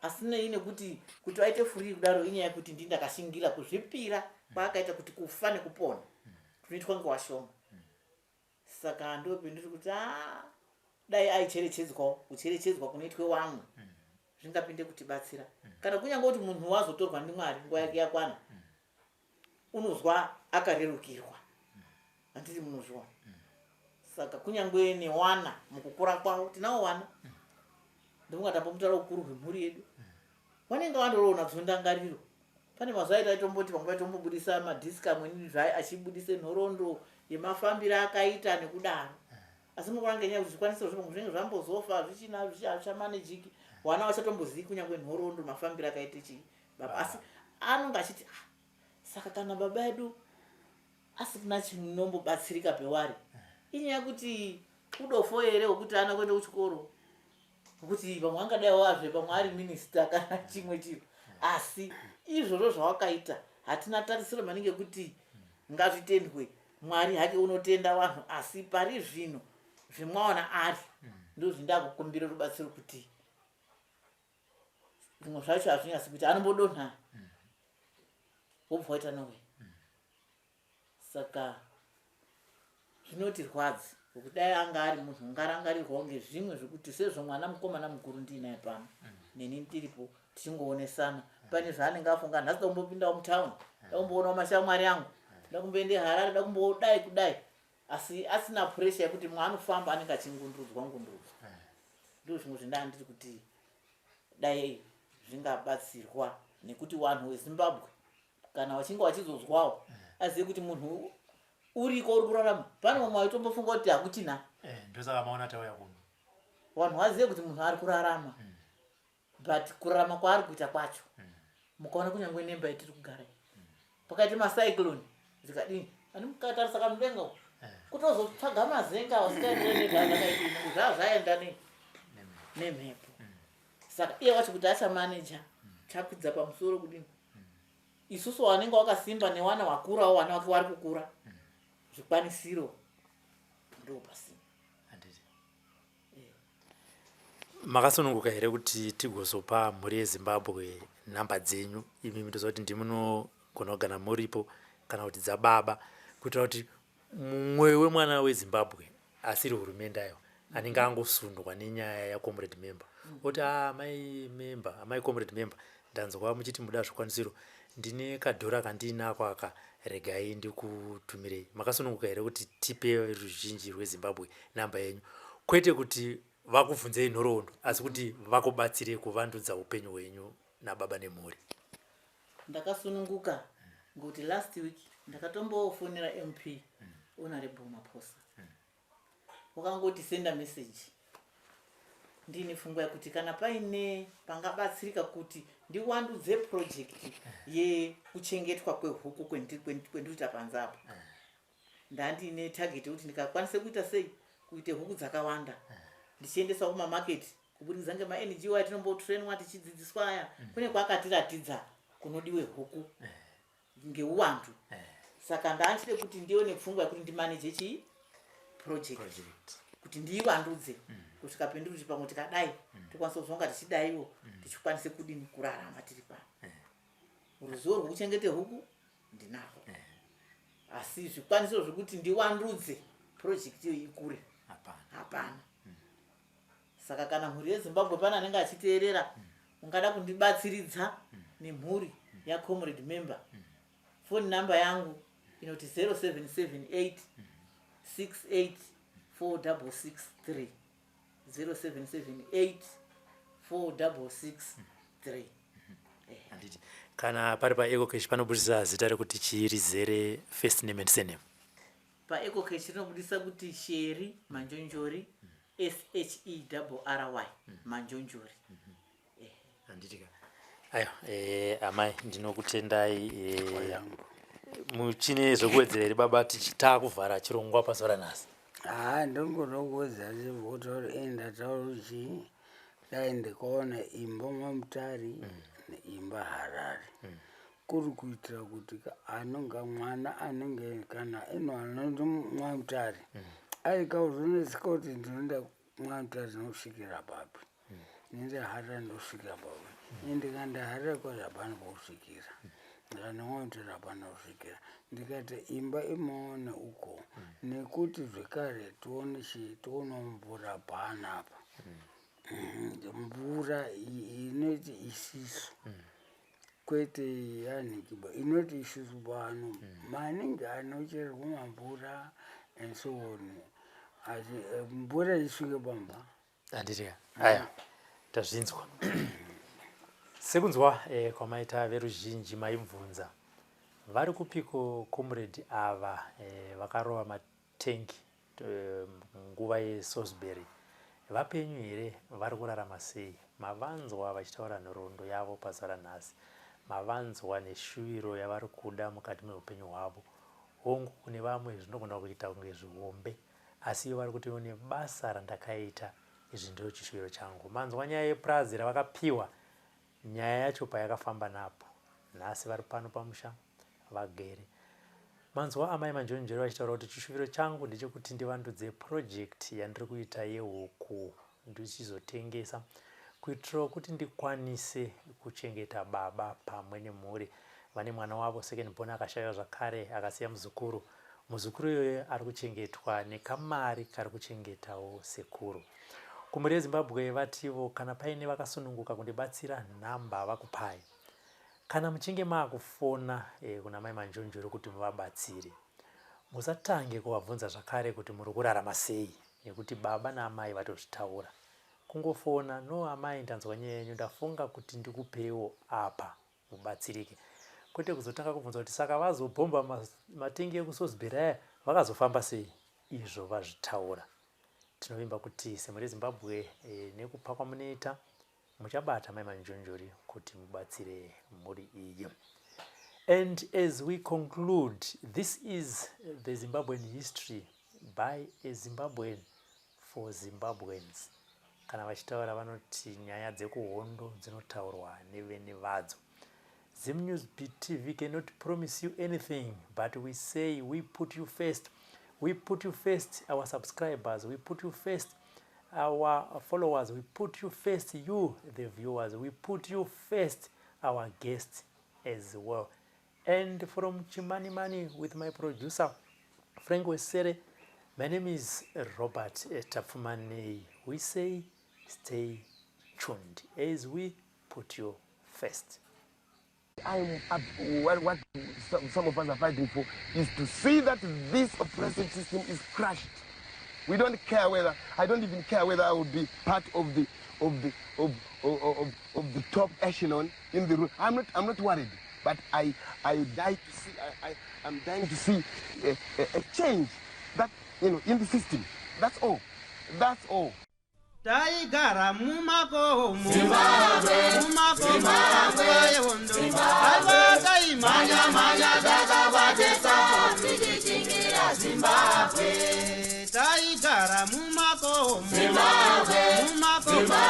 asi nei nekuti kuti vaite free kudaro inyaya yekuti ndii ndakashingira kuzvipira kwaakaita kuti kufa nekupona kunoitwa ngewashoma. Saka ndopendiri kuti, a, dai aicherechedzwawo, kucherechedzwa kunoitwe wamwe zvingapinde kutibatsira, kana kunyange kuti munhu wazotorwa ndimwari nguva yake yakwana, unozwa akarerukirwa, handiti munozviona? Saka kunyange newana mukukura kwavo, tinawo wana, ndofunga tambomutaura ukuru hwemhuri yedu, vanenge vandoroona dzondangariro. Pane mazuva aita aitomboti vamwe vaitombobudisa madhiski amweni achibudise nhoroondo yemafambiro akaita nekudaro, asi munoona ngenyaya yekuti zvikwanisiro zvimwe zvinenge zvambozofa zvichina zvichamanejiki, wana vachatombozivi kunyange nhoroondo mafambiro akaita chii baba, asi anonge achiti, ah, saka kana baba edu asina chinombobatsirika pewari, inyaya yekuti udofo here hwekuti ana kuenda kuchikoro, kuti vamwe vangadai wazve pamwe ari minista kana chimwe chiro, asi izvozvo zvawakaita hatina tarisiro maningi yekuti ngazvitendwe. Mwari hake unotenda vanhu, asi pari zvino Zvemwaona ari ndozvindakukumbira rubatsiro kuti zvimwe zvacho hazvinyasi kuti anombodonha wobva waita nowe. Saka zvinotirwadza ngokuti dai anga ari munhu ungarangarirwawo ngezvimwe zvekuti sezvo mwana mukomana mukuru ndiinaye pano neni ndiripo tichingoonesana pane zvaanenge afunga nhasi dakumbopindawo mutown dakumboonawo mashamwari angu dakumboende harare dakumbodai kudai asi asina pressure yekuti mwaanofamba anenge achingundurudzwa ngundurudzwa ndo zvimwe zvendaa ndiri kuti dai zvingabatsirwa nekuti wanhu wezimbabwe kana wachinge wachizozwawo azive kuti munhu uriko uri kurarama pane vamwe vaitombofunga kuti hakuchina eh, ndosaka maona tauya kuno vanhu vazive kuti munhu ari kurarama but kurarama kwaari kuita kwacho mukaona kunyange nemba yatiri kugara iyi pakaita macyclone zvikadini ani mukatarisa kamudenga uko eh. kutozotsvaga mazenga wasikaenderane nezvazvakaita zvaa zvaenda ne nemhepo saka iye wacho kuti achamaneja chakwidza pamusoro kudini isusu wanenge wakasimba newana wakurawo wana wake wari kukura zvikwanisiro ndo pasina Makasununguka here kuti tigozopa mhuri yeZimbabwe nhamba dzenyu imimi toziva kuti ndimunogona kugana muripo kana kuti dzababa kuitira kuti mumwe wemwana weZimbabwe asiri hurumende ayo anenge angosundwa nenyaya yacomrade member oti ah, amai member amai comrade member ndanzwa muchiti muda zvikwanisiro ndine kadhora kandiinako aka regai ndikutumirei makasununguka here kuti tipe ruzhinji rwezimbabwe namba yenyu kwete kuti vakubvunzei nhoroondo asi kuti vakubatsire kuvandudza upenyu hwenyu nababa nemhuri ndakasununguka ngokuti last week ndakatombofonera mp honorable maphosa wakangoti senda message ndine pfungwa yekuti kana paine pangabatsirika kuti ndiwandudze project yekuchengetwa kwehuku kwendikuita panze apo ndandine target yekuti ndikakwanise kuita sei kuite huku dzakawanda ndichiendesa kumamaketi kuburikidza ngemaNGO atinombotrainwa tichidzidziswa aya kune kwakatiratidza kunodiwe huku ngeuwandu eh. saka ndaachide kuti ndione pfungwa yekuti ndimaneje chii project, project. kuti ndiiwandudze mm. kusvika pendiri kuti pamwe tikadai mm. tokwanisa kuzonga tichidaiwo mm. tichikwanise kudini kurarama tiri pano eh. ruzivo rwekuchengete huku ndinarwo eh. asi zvikwanisiro zvekuti ndiwandudze project iyo ikure hapana mm. Saka kana mhuri yeZimbabwe pane anenge achiteerera ungada kundibatsiridza nemhuri yaComrade Member, phone number yangu inoti 0778 68 4663 0778 4663. Handiti kana pari paEcocash panobudisa zita rekuti chii rizere first name and surname? PaEcocash rinobudisa kuti Sheri Manjonjori S-H-E-R-R-Y Manjonjori. Handiti ka. Aiwa, eh, amai ndinokutendai eh, muchine zvekuwedzera here baba tichitakuvhara chirongwa pazuva ranhasi? Haa ndongoda kuwedzera chekuti enda taura chii dai ndikaona imba mamutari neimba harare kuri kuitira kuti anonga mwana anenge kana ino anonzi mwamutare aika uzonetseka kuti ndinoenda mwamutare ndinosvikira papi nende harare ndosvikira papi ini ndikaenda harare kwacho hapana pokusvikira ndikaenda mwamutare hapana kusvikira ndikati imba imaone uko nekuti zvekare tione chii tione mvura panapa mvura inoti isisu kwete yanhikiba inoti isusu pano maningi anochererwa mamvura and so on asi eh, mvura isvike pamba handiti aya tazvinzwa sekunzwa eh, kwamaita veruzhinji maibvunza vari kupiko comrade ava eh, vakarova matengi Nguva yeSalisbury vapenyu here vari kurarama sei? Mavanzwa vachitaura nhoroondo yavo pazuva ranhasi. Mavanzwa neshuviro yavari kuda mukati mehupenyu hwavo. Hongu kune vamwe zvinogona kuita kunge zvihombe asi ivo vari kuti nebasa randakaita izvi ndiro chishuviro changu. Manzwa nyaya yepurazi ravakapiwa nyaya yacho payakafamba napo. Nhasi vari pano pamusha vagere. Manzwa amai Manjonjori vachitaura kuti chishuviro changu ndechekuti ndivandudze project yandiri kuita yehuku ndichizotengesa kuitirawo kuti ndikwanise kuchengeta baba pamwe nemhuri. Vane mwana wavo second born akashaiwa zvakare akasiya muzukuru. Muzukuru iyoyo ari kuchengetwa nekamari kari kuchengetawo sekuru. Kumhuri yeZimbabwe vativo kana paine vakasununguka kundibatsira nhamba vakupai. Kana muchinge maakufona eh, kuna mai Manjonjoro kuti muvabatsire, musatange kuvabvunza zvakare kuti muri kurarama sei nekuti baba naamai vatozvitaura. Kungofona, no amai ndanzwa nyaya yenyu ndafunga kuti ndikupeiwo apa mubatsirike. Kwete kuzotanga kubvunza kuti saka vazobhomba matengi ekuSalisbury aya vakazofamba sei izvo vazvitaura. Tinovimba kuti semhuri yeZimbabwe eh, nekupa kwamunoita Muchabata mai Manjonjori kuti mubatsire mhuri iyi. And as we conclude, this is the Zimbabwean history by a Zimbabwean for Zimbabweans. Kana vachitaura vanoti nyaya dzekuhondo dzinotaurwa nevene vadzo. Zimnews BTV cannot promise you anything, but we say we put you first. We put you first, our subscribers. We put you first, our followers. We put you first, you, the viewers. We put you first, our guests as well. And from Chimanimani with my producer, Frank Wesere, my name is Robert Tapfumaneyi. We say stay tuned as we put you first. I'm, what, what some, some of us are fighting for is to see that this oppressive system is crushed. We don't care whether, I don't even care whether I will be part of the, of the, of, of, of, of the top echelon in the room. I'm not, I'm not worried, but I, I die to see, I, I, I'm dying to see a, a, a change that, you know, in the system. That's all. That's all. Taigara mumakomo mumakomo nguva yehondo aiwa taimhanya mhanya takabatisa tichichingira Zimbabwe. Taigara mumakomo mumakomo nguva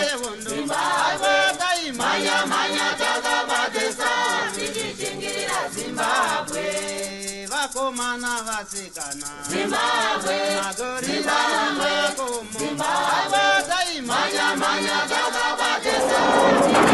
yehondo aiwa taimhanya mhanya takabatisa tichichingira Zimbabwe. Vakomana vasikana Zimbabwe, magorira mumakomo Zimbabwe, aiwa taimhanya mhanya takabatisa.